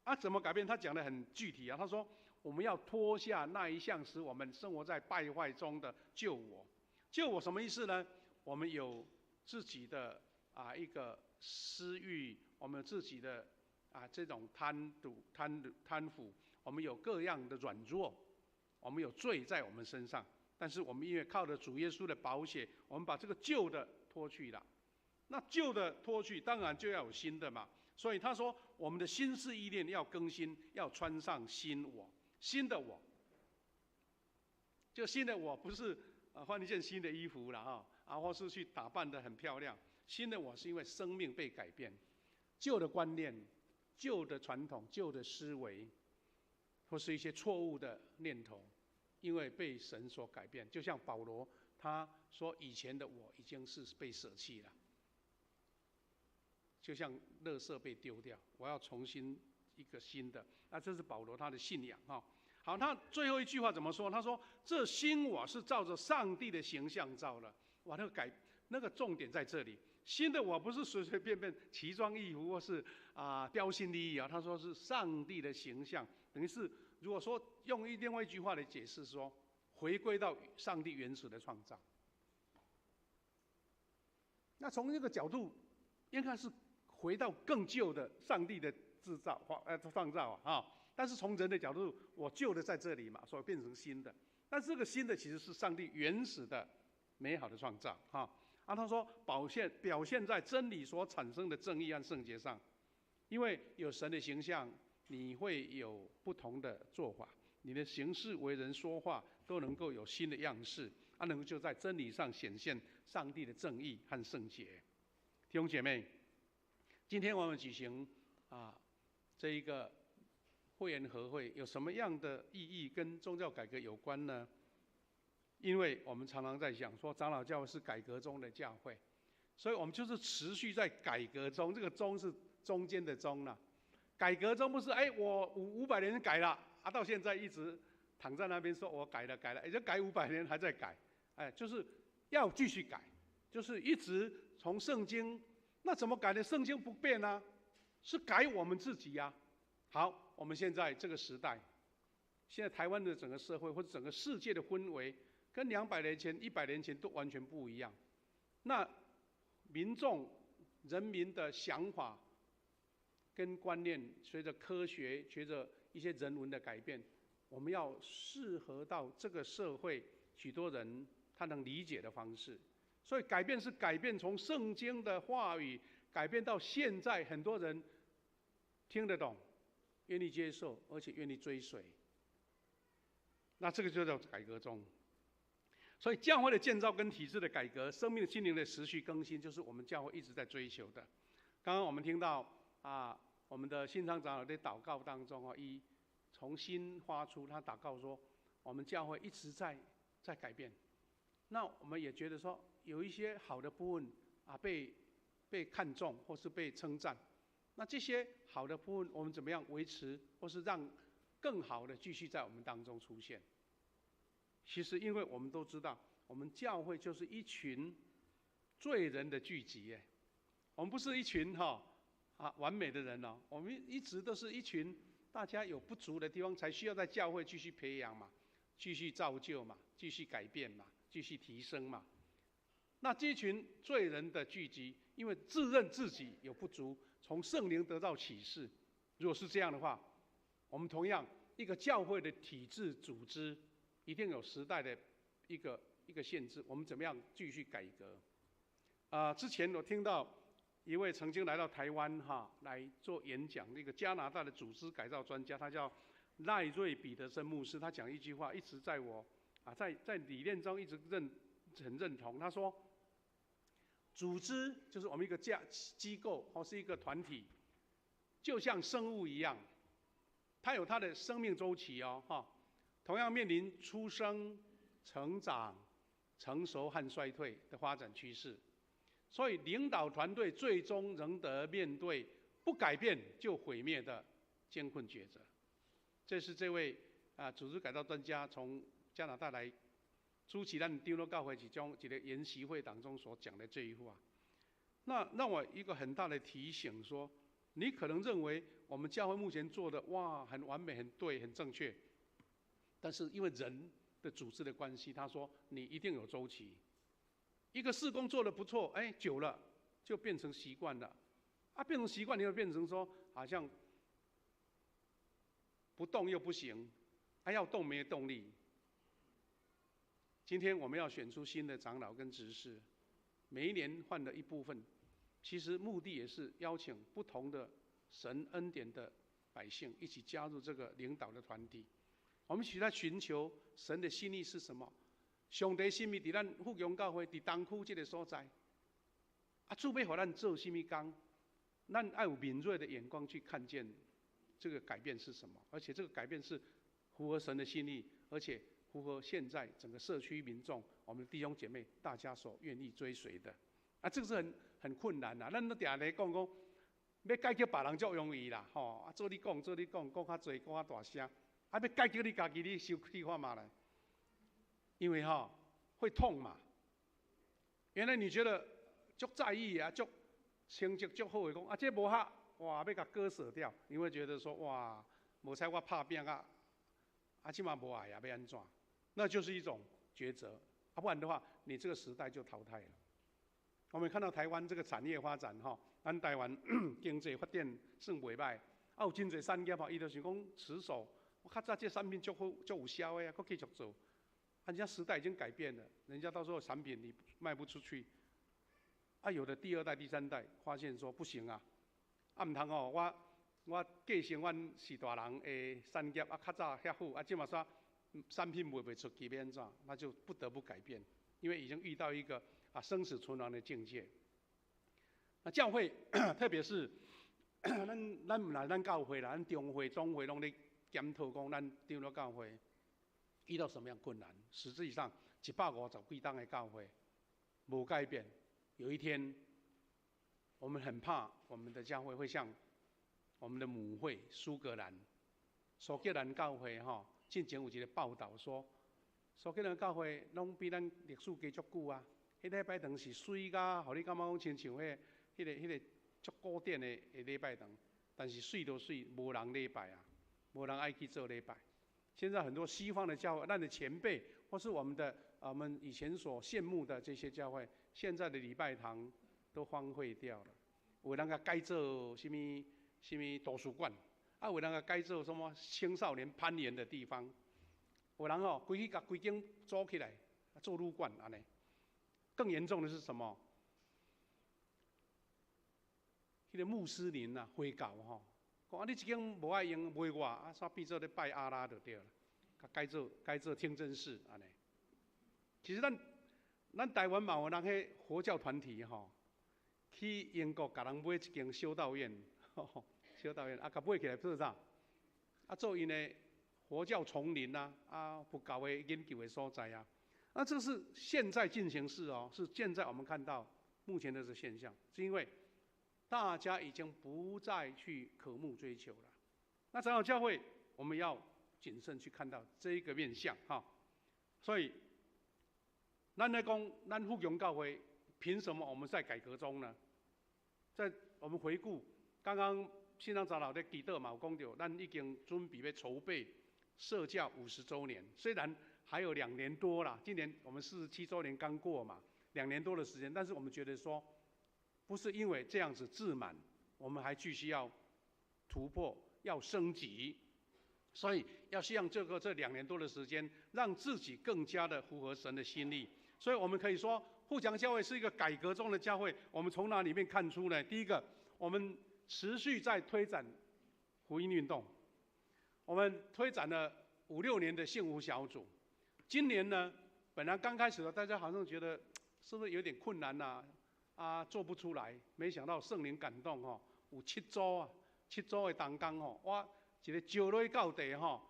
啊，怎麼改變？他講得很具體啊。他說：我們要脫下那一項使我們生活在敗壞中的舊我。舊我什麼意思呢？我們有自己的啊一個私欲，我們有自己的啊這種貪賭、貪貪腐，我們有各樣的軟弱，我們有罪在我們身上。但是我們因為靠着主耶穌的寶血，我們把這個舊的脫去了。那舊的脫去，當然就要有新的嘛。所以他說，我們的心思意念要更新，要穿上新我，新的我。就新的我不是啊換一件新的衣服了哈，啊或是去打扮得很漂亮。新的我是因为生命被改变，旧的观念、旧的传统、旧的思维，或是一些错误的念头，因为被神所改变。就像保罗他说：“以前的我已经是被舍弃了，就像垃圾被丢掉，我要重新一个新的。”那这是保罗他的信仰哈。好，他最后一句话怎么说？他说：“这新我是照着上帝的形象造的。”哇，那个改那个重点在这里。新的我不是随随便便奇装异服或是标新立异啊。他说是上帝的形象，等于是如果说用另外一句话来解释说，回归到上帝原始的创造。那从这个角度，应该是回到更旧的上帝的制造或创造啊。但是从人的角度，我旧的在这里嘛，所以变成新的。但这个新的其实是上帝原始的美好的创造哈。啊，他说表现在真理所产生的正义和圣洁上，因为有神的形象，你会有不同的做法，你的行事为人说话都能够有新的样式，啊，能够就在真理上显现上帝的正义和圣洁。弟兄姐妹，今天我们举行这一个会员合会有什么样的意义跟宗教改革有关呢？因为我们常常在想说，长老教会是改革中的教会，所以我们就是持续在改革中。这个“中”是中间的“中”了。改革中不是哎，我五百年改了啊，到现在一直躺在那边说我改了改了，也就改五百年还在改，哎，就是要继续改，就是一直从圣经，那怎么改呢？圣经不变啊，是改我们自己呀。好，我们现在这个时代，现在台湾的整个社会或者整个世界的氛围，跟200年前、100年前都完全不一样。那民众、人民的想法跟观念，随着科学、随着一些人文的改变，我们要适合到这个社会许多人他能理解的方式。所以改变是改变从圣经的话语改变到现在很多人听得懂、愿意接受，而且愿意追随。那这个就叫改革中。所以教会的建造跟体制的改革，生命心灵的持续更新，就是我们教会一直在追求的。刚刚我们听到我们的信昌长老在祷告当中啊，一重新发出他祷告说，我们教会一直在改变。那我们也觉得说，有一些好的部分啊被看重或是被称赞，那这些好的部分我们怎么样维持，或是让更好的继续在我们当中出现？其实，因为我们都知道，我们教会就是一群罪人的聚集，哎，我们不是一群完美的人哦，我们一直都是一群大家有不足的地方，才需要在教会继续培养嘛，继续造就嘛，继续改变嘛，继续提升嘛。那这群罪人的聚集，因为自认自己有不足，从圣灵得到启示。如果是这样的话，我们同样一个教会的体制组织，一定有时代的一个一个限制。我们怎么样继续改革？啊，之前我听到一位曾经来到台湾来做演讲，那个加拿大的组织改造专家，他叫赖瑞彼得森牧师，他讲一句话，一直在我在理念中一直很认同。他说，组织就是我们一个机构或是一个团体，就像生物一样，它有它的生命周期哦，哈，同样面临出生、成长、成熟和衰退的发展趋势。所以，领导团队最终仍得面对不改变就毁灭的艰困抉择。这是这位组织改造专家从加拿大来主持咱长老教会其中一个研习会当中所讲的这一话。那让我一个很大的提醒说，你可能认为我们教会目前做的哇很完美、很对、很正确，但是因为人的组织的关系，他说你一定有周期。一个事工做的不错，哎，久了就变成习惯了，啊，变成习惯，你会变成说好像不动又不行，还要动没动力。今天我们要选出新的长老跟执事，每一年换了一部分，其实目的也是邀请不同的神恩典的百姓一起加入这个领导的团体，我们一起来寻求神的心意是什么？上帝心意伫咱富强教会，伫东区这个所在，啊，主欲予咱做啥物工，咱愛有敏銳的眼光去看見這個改變是什麼，而且這個改變是符合神的心意，而且符合現在整個社區民眾、我們弟兄姐妹大家所願意追隨的。啊，這個是很困難啦。咱都定咧講講，欲解決別人足容易啦，吼！啊，做你講，做你講，講較濟，講較大聲。啊，欲解決你家己，你想試看覓咧？因為吼會痛嘛。原來你覺得足在意啊，足成績足好的講，啊，這無合，哇，欲共割捨掉，你會覺得說，哇，無彩我拍拚啊，啊，這馬無愛啊，欲按怎？那就是一種抉擇。啊，不然的話，你這個時代就淘汰了。我們看到台灣這個產業發展，吼，咱台灣經濟發展算袂䆀，啊，有真濟產業吼，伊就是講持守，我較早這產品足好、足有效的啊，閣繼續做。啊，人家時代已經改變了，人家到時候產品你賣不出去，啊，有的第二代、第三代發現說不行啊，啊，毋通哦，我繼承阮序大人的產業，啊，較早遐好，啊，這馬煞產品賣袂出去，欲按怎？那就不得不改變，因為已經遇到一個生死存亡的境界。那教會，特別是咱毋但咱教會啦，咱中會、總會攏咧檢討講，咱長老教會遇到什麼樣困難？實際上，150幾冬的教會無改變，有一天，我們很怕我們的教會會像我們的母會蘇格蘭，蘇格蘭教會吼，進前有一個報道說，蘇格蘭教會攏比咱歷史加足久啊。彼禮拜堂是媠甲，予你感覺講親像彼個足古典的禮拜堂，但是媠都媠，無人禮拜啊，無人愛去做禮拜。現在很多西方的教會，咱的前輩或是我們的我們以前所羨慕的這些教會，現在的禮拜堂都荒廢掉了。有人共改做啥物啥物圖書館，啊，有人共改做什麼青少年攀岩的地方，有人吼規去共規間租起來做旅館按呢。更嚴重的是什麼？彼個穆斯林啊，回教吼，講啊，你這間無愛用賣我，啊，煞變做咧拜阿拉就對了，共改做改做清真寺按呢。其實咱台灣嘛有人彼佛教團體吼，去英國共人買一間修道院，修道院啊，共買起來做啥？啊，做𪜶的佛教叢林啊，啊，佛教的研究的所在啊。那這是現在進行式哦，是現在我們看到目前的這個現象，是因為大家已經不再去渴慕追求了。那長老教會，我們要謹慎去看到這一個面向哈。所以，咱來講，咱富強教會憑什麼我們在改革中呢？在我們回顧剛剛信長長老的祈禱嘛，有講到，咱已經準備欲籌備設教50週年，雖然還有兩年多啦，今年我們47週年剛過嘛，兩年多的時間，但是我們覺得說，不是因為這樣子自滿，我們還繼續要突破，要升級，所以要希望這2年多的時間，讓自己更加的符合神的心意。所以我們可以說，富強教會是一個改革中的教會。我們從哪裡面看出呢？第一個，我們持續在推展福音運動，我們推展了五六年的幸福小組。今年呢，本來剛開始的，大家好像覺得是不是有點困難吶？啊，做不出來。沒想到聖靈感動吼，有七組啊，七組的同工吼，我一个招落去到地吼，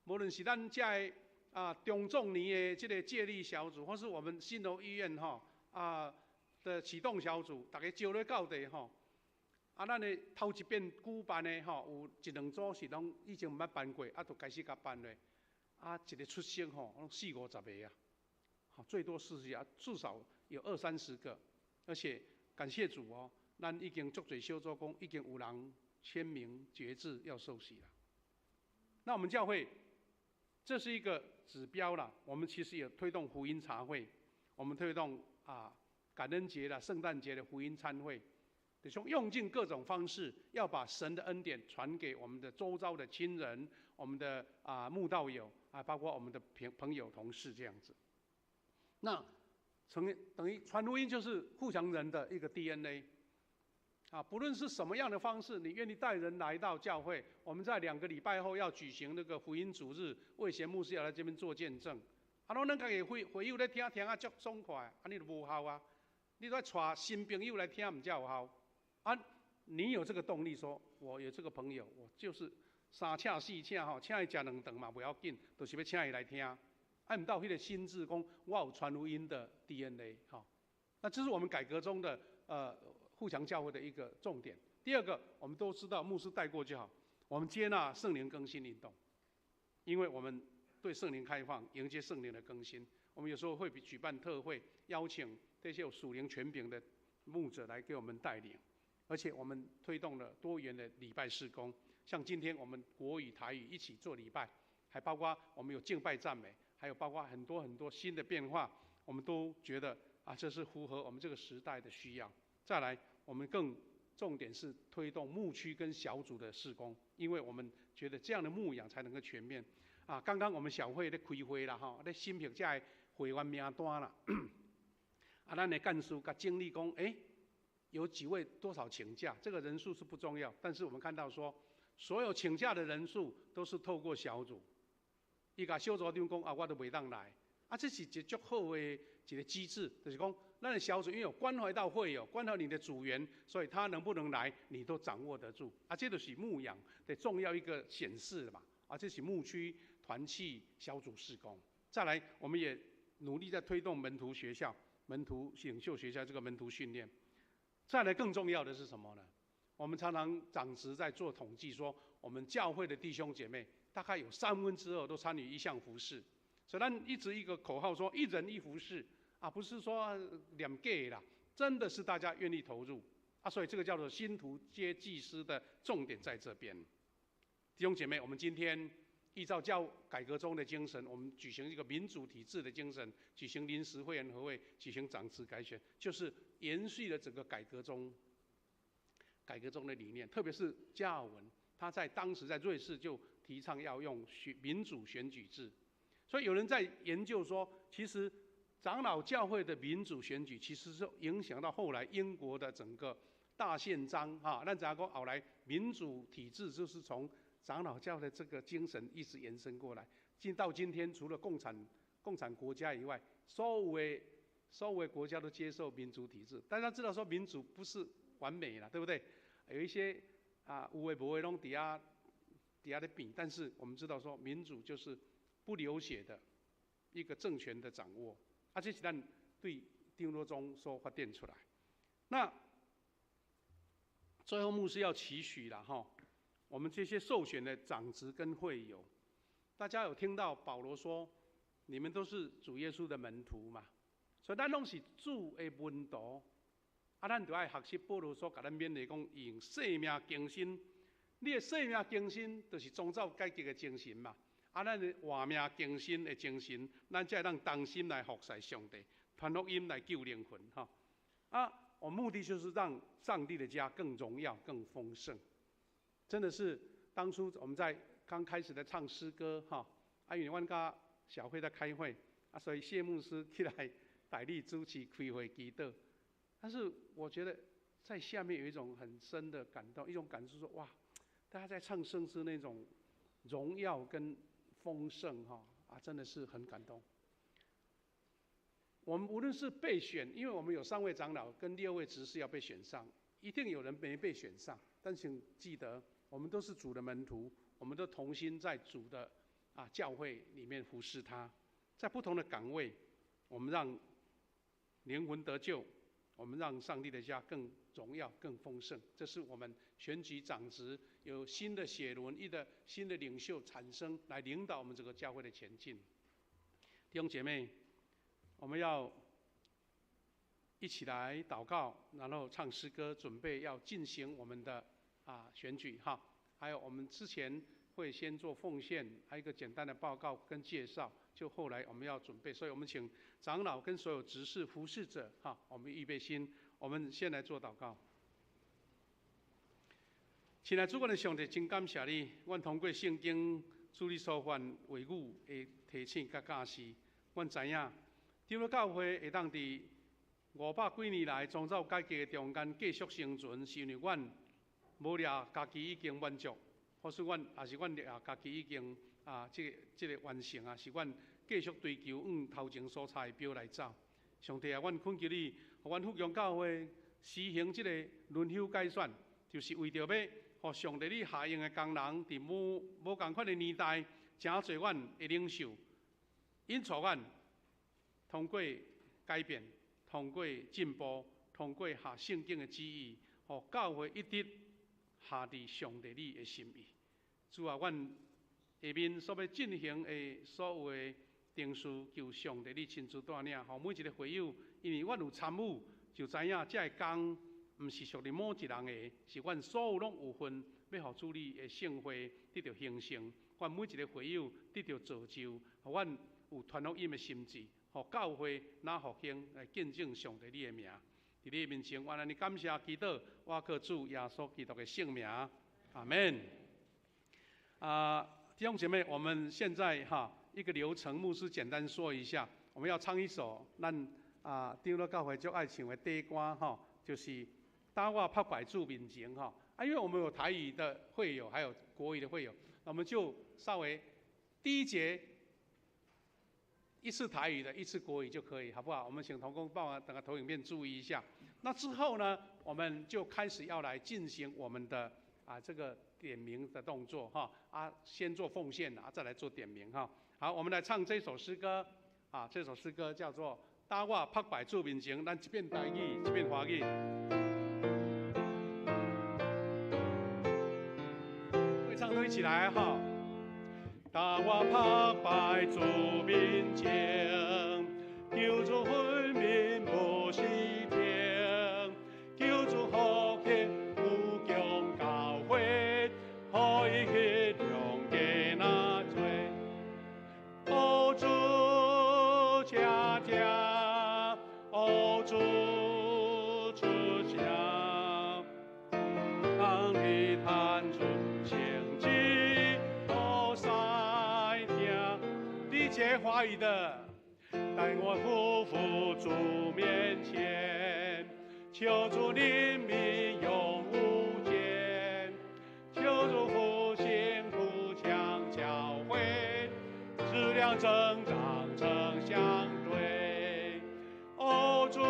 無論是咱遮的啊中壯年的這個接力小組，或是我們新樓醫院吼啊的啟動小組，逐家招落去到地吼。啊，咱的頭一遍舉辦的吼，有一兩組是攏以前毋捌辦過，啊，就開始共辦咧。啊，一個出席吼，攏四五十個啊，好，最多40，至少有二三十個。而且感謝主哦，咱已經足濟小組講，已經有人簽名決志要受洗了。那我們教會這是一個指標啦。我們其實也推動福音茶會，我們推動啊感恩節啦、聖誕節的福音餐會，就用盡各種方式，要把神的恩典傳給我們的周遭的親人、我們的啊慕道友啊，包括我們的朋友、同事這樣子。那等於傳福音就是富強人的一個 DNA。啊，不論是什麼樣的方式，你願意帶人來到教會，我們在2個禮拜後要舉行那個福音主日，魏賢牧師要來這邊做見證。啊，攏咱家己會會友咧聽聽啊，足爽快，按呢就無效啊。你都帶新朋友來聽，毋才有效。啊，你有這個動力說，我有這個朋友，我就是三請四請吼，請伊食兩頓嘛袂要緊，就是欲請伊來聽。啊，毋到彼個心志講，我有傳福音的 DNA 吼。那這是我們改革中的富強教會的一個重點。第二個，我們都知道牧師帶過就好，我們接納聖靈更新運動，因為我們對聖靈開放，迎接聖靈的更新。我們有時候會舉辦特會，邀請這些有屬靈權柄的牧者來給我們帶領，而且我們推動了多元的禮拜事工，像今天我們國語、台語一起做禮拜，還包括我們有敬拜讚美，還有包括很多很多新的變化，我們都覺得啊，這是符合我們這個時代的需要。再來，我們更重點是推動牧區跟小組的事工，因為我們覺得這樣的牧養才能夠全面。啊，剛剛我們小會咧開會啦，吼，咧審核這个會員名單啦。啊，咱的幹事共整理講，欸，有幾位多少請假，這個人數是不重要，但是我們看到說，所有請假的人數都是透過小組。伊共小組長講啊，我都袂當來。啊，這是一個足好的一個機制，就是講，咱的小組因為有關懷到會友，關懷你的組員，所以他能不能來，你都掌握得住。啊，這就是牧養的重要一個顯示嘛。啊，這是牧區團契小組事工。再來，我們也努力在推動門徒學校、門徒領袖學校這個門徒訓練。再來，更重要的是什麼呢？我們常常長執在做統計，說我們教會的弟兄姐妹大概有2/3都參與一項服事。所以，咱一直一個口號說，一人一服事啊，不是說兩個啦，真的是大家願意投入啊。所以這個叫做信徒皆祭司的重點在這邊。弟兄姐妹，我們今天依照教改革中的精神，我們舉行一個民主體制的精神，舉行臨時會員合會，舉行長執改選，就是延續了整個改革中的理念。特別是加爾文，他在當時在瑞士就提倡要用選民主選舉制。所以有人在研究說，其實長老教會的民主選舉，其實是影響到後來英國的整個大憲章哈。咱知影講後來民主體制就是從長老教的這個精神一直延伸過來，進到今天，除了共產國家以外，所有的國家都接受民主體制。大家知道說民主不是完美了，對不對？有一些啊有的無的攏佇遐佇遐咧變，但是我們知道說民主就是不流血的一個政權的掌握，啊，這是咱對長老宗所發展出來。那最後牧師要期許了哈，我們這些受選的長執跟會友，大家有聽到保羅說，你們都是主耶穌的門徒嘛？所以咱攏是主的門徒，啊，咱就愛學習保羅所共咱勉勵講，用生命更新，你的生命更新就是宗教改革的精神嘛。啊，咱的活命更新的精神，咱才會當同心來服侍上帝，傳福音來救靈魂，吼。啊，我目的就是讓上帝的家更榮耀、更豐盛。真的是當初我們在剛開始在唱詩歌，哈，啊，因為阮佮小會在開會，啊，所以謝牧師起來代理主持開會祈禱。但是我覺得在下面有一種很深的感動，一種感受說，哇，大家在唱聖詩那種榮耀跟豐盛，哈，啊，真的是很感動。我們無論是被選，因為我們有三位長老跟六位執事要被選上，一定有人沒被選上。但請記得，我們都是主的門徒，我們都同心在主的教會裡面服侍他，在不同的崗位，我們讓靈魂得救，我們讓上帝的家更榮耀、更豐盛。這是我們選舉長執有新的血輪，一個新的領袖產生，來領導我們這個教會的前進。弟兄姐妹，我們要一起來禱告，然後唱詩歌，準備要進行我們的選舉哈。還有我們之前會先做奉獻，還有一個簡單的報告跟介紹。就後來我們要準備，所以我們請長老跟所有執事服侍者哈，我們預備心，我們先來做禱告。親愛主，阮的上帝，真感謝你，阮通過聖經主你所發話語的提醒佮教示，阮知影長老教會會當佇500幾年來宗教改革的中間繼續生存，是因為阮無掠家己已經滿足，或是阮也是阮掠家己已經這個完成啊，是阮繼續追求往頭前所差的標來走。上帝啊，阮懇求你，阮福强教会实行这个轮休改选，就是为著欲予上帝你下用的工人，伫无仝款的年代，诚济阮的领袖，𪜶带阮通过改变，通过进步，通过合圣经的旨意，予教会一直合伫上帝你的心意。主啊，阮下面所欲进行的所有的程序，求上帝你亲自带领，予每一个会友，因为阮有参与，就知影这个工毋是属于某一人的，是阮所有拢有份，欲予主你的圣会得著兴盛，阮每一个会友得著造就，予阮有传福音的心志，予教会若复兴来见证上帝你的名。伫你面前，我按呢感谢祈祷，我靠主耶稣基督的圣名，阿门。啊，弟兄姐妹，我们现在哈一个流程，牧师简单说一下。我们要唱一首咱啊长老教会足爱唱的短歌哈，就是当我拍败主面前哈。啊，因为我们有台语的会友，还有国语的会友，那我们就稍微第一节一次台语的，一次国语就可以，好不好？我们请同工帮我等个投影片注意一下。那之后呢，我们就开始要来进行我们的啊这个点名的动作哈啊，先做奉献啊，再来做点名哈。好，我们来唱这首诗歌啊，这首诗歌叫做《当我拍败主面前》，咱一遍台语，一遍华语。会唱都一起来哈。当我拍败主面前，求主分面无时停，求主复兴富强教会，予伊力量加若济。哦主，请听，哦主出声，当你弹出圣旨，予使听。理解华语的，带我俯伏主面前，求主怜悯永无间，求主复兴富强教会，质量增长正相对。哦主，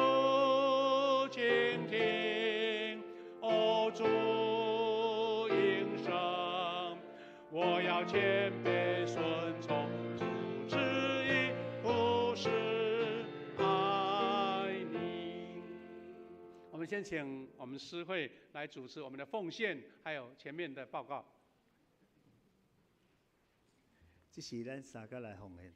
倾听，哦主应声，我要谦卑顺从主旨意，不是爱你。我们先请我们司会来主持我们的奉献，还有前面的报告。这是咱三个来奉献。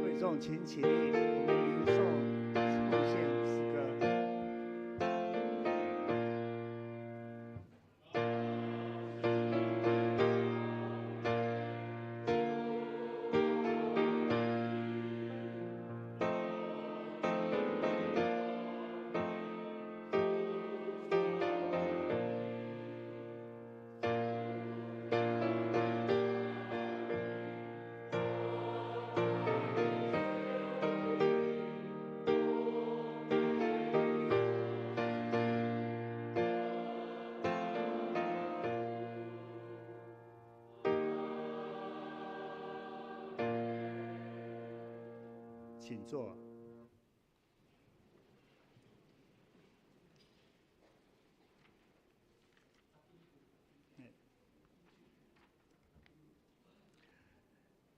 会众请起立，我们领受奉献诗歌。请坐。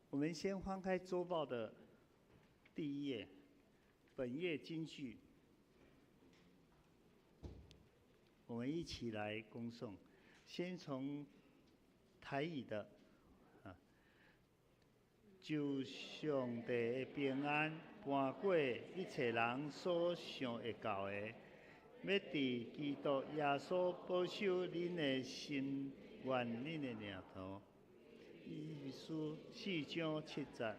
我们先翻开周报的第一页，本页金句，我们一起来恭诵。先从台语的，求上帝的平安，搬过一切人所想会到的，欲伫基督耶稣保守恁的心愿、恁的念头。以弗所书4章7节，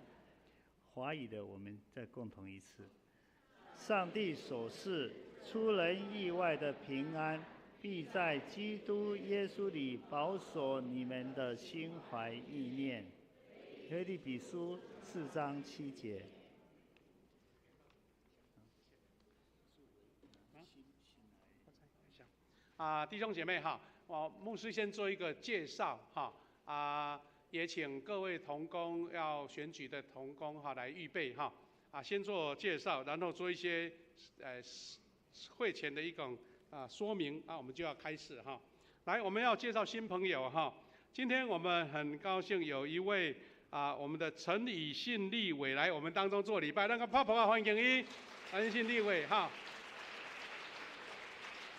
华语的我们再共同一次。上帝所赐出人意外的平安，必在基督耶稣里保守你们的心怀意念。腓立比书4章7节。啊，弟兄姐妹哈，我牧师先做一个介绍哈啊。也请各位同工要选举的同工哈来预备哈啊，先做介绍，然后做一些会前的一种说明啊，我们就要开始哈。来，我们要介绍新朋友哈。今天我们很高兴有一位我们的陈以信立委来我们当中做礼拜，那个泡泡啊，欢迎伊，陈以信立委哈。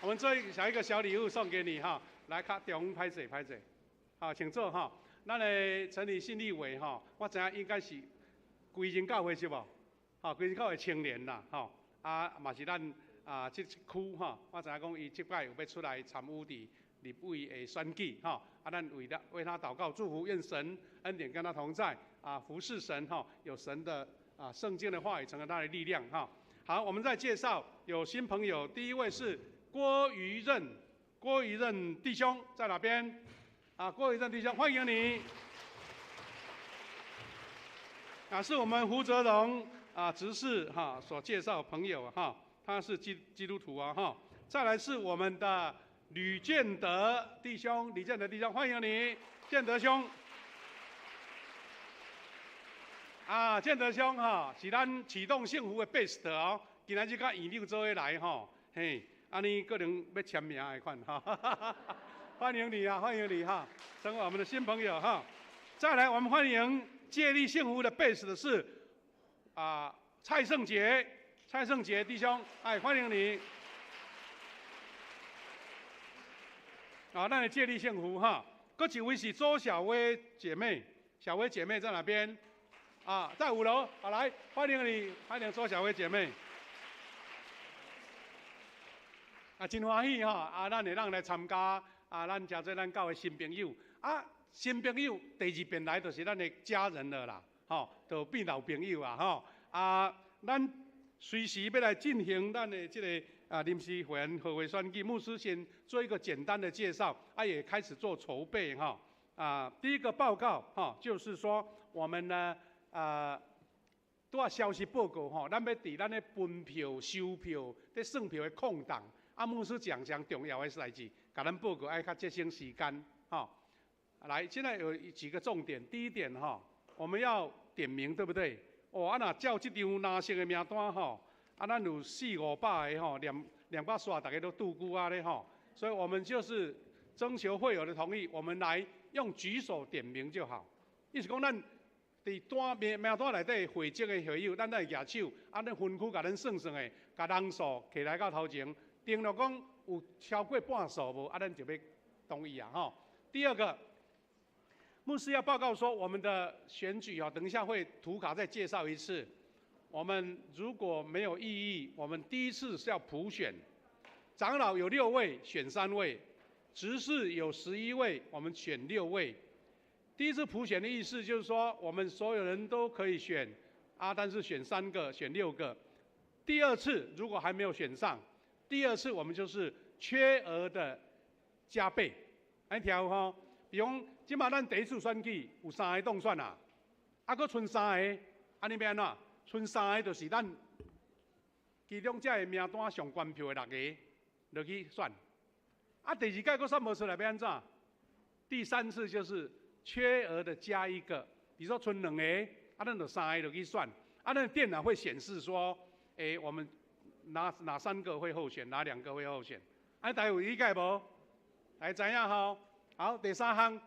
我们做一个小礼物送给你哈，来卡中拍谢拍谢，好，请坐哈。咱的陈以信立委吼，我知影应该是规间教会是无？吼，规间教会青年啦，吼，啊嘛是咱这区吼，我知影讲伊这摆有欲出来参与伫立委的选举吼，啊，咱为他祷告祝福，愿神恩典跟他同在啊，服侍神吼，有神的圣经的话语成为他的力量哈。好，我们再介绍有新朋友，第一位是郭于任，郭于任弟兄在哪边？啊，郭宇正弟兄，欢迎你！啊，是我们胡泽荣执事哈所介绍朋友哈，他是基督徒啊哈。再来是我们的吕建德弟兄，吕建德弟兄，欢迎你，建德兄。啊，建德兄哈，是咱启动幸福的 best 哦，今仔日佮院长做伙来吼，嘿，按呢可能欲签名的款哈。欢迎你啊，欢迎你哈，成为我们的新朋友哈。再来，我们欢迎接力幸福的贝斯的是蔡胜杰，蔡胜杰弟兄，哎，欢迎你。啊，咱的接力幸福哈，阁一位是周小薇姐妹，小薇姐妹在哪边？啊，在5楼，好，来，欢迎你，欢迎周小薇姐妹。啊，真欢喜哈，啊，咱会当来参加。啊，咱诚济咱教会新朋友，啊，新朋友第二遍来就是咱的家人了啦，吼，就变老朋友啊，吼，啊，咱随时欲来进行咱的这个临时会员合会选举，牧师先做一个简单的介绍，啊，也开始做筹备哈，啊，第一个报告哈，就是说我们呢，拄仔消息报告吼，咱欲伫咱的分票、收票、咧算票的空档，啊，牧师讲讲重要的代志。共咱报告爱较节省时间，吼。来，现在有几个重点。第一点哈，我们要点名，对不对？哦，啊，若照这张蓝色的名单吼，啊，咱有四五百个吼，念到煞，大家都拄久啊咧吼。所以我们就是征求会友的同意，我们来用举手点名就好。意思讲，咱伫单名名单内底汇集的会友，咱来举手，啊，咱分区共咱算算的，共人数提来到头前，定落讲。有超过半数无？啊，咱就欲同意啊，吼。第二个，牧师要报告说，我们的选举啊，等一下会图卡再介绍一次。我们如果没有异议，我们第一次是要普选，长老有6位，选3位；执事有11位，我们选6位。第一次普选的意思就是说，我们所有人都可以选，啊，但是选3个，选6个。第二次如果还没有选上。第二次我们就是缺额的加倍，按呢听有吼？比如讲，这马咱第一次选举有3个当选啊，啊，阁賰3个，按呢欲按怎？賰3个就是咱其中这个名单上悬票的6个落去选，啊，第二届阁选无出来，欲按怎？第三次就是缺额的加一个，比如说賰2个，啊，咱就3个落去选，啊，那電腦會顯示說，欸，我們哪三個會候選，哪兩個會候選？啊，大家有理解無？大家知影吼？好，第三項，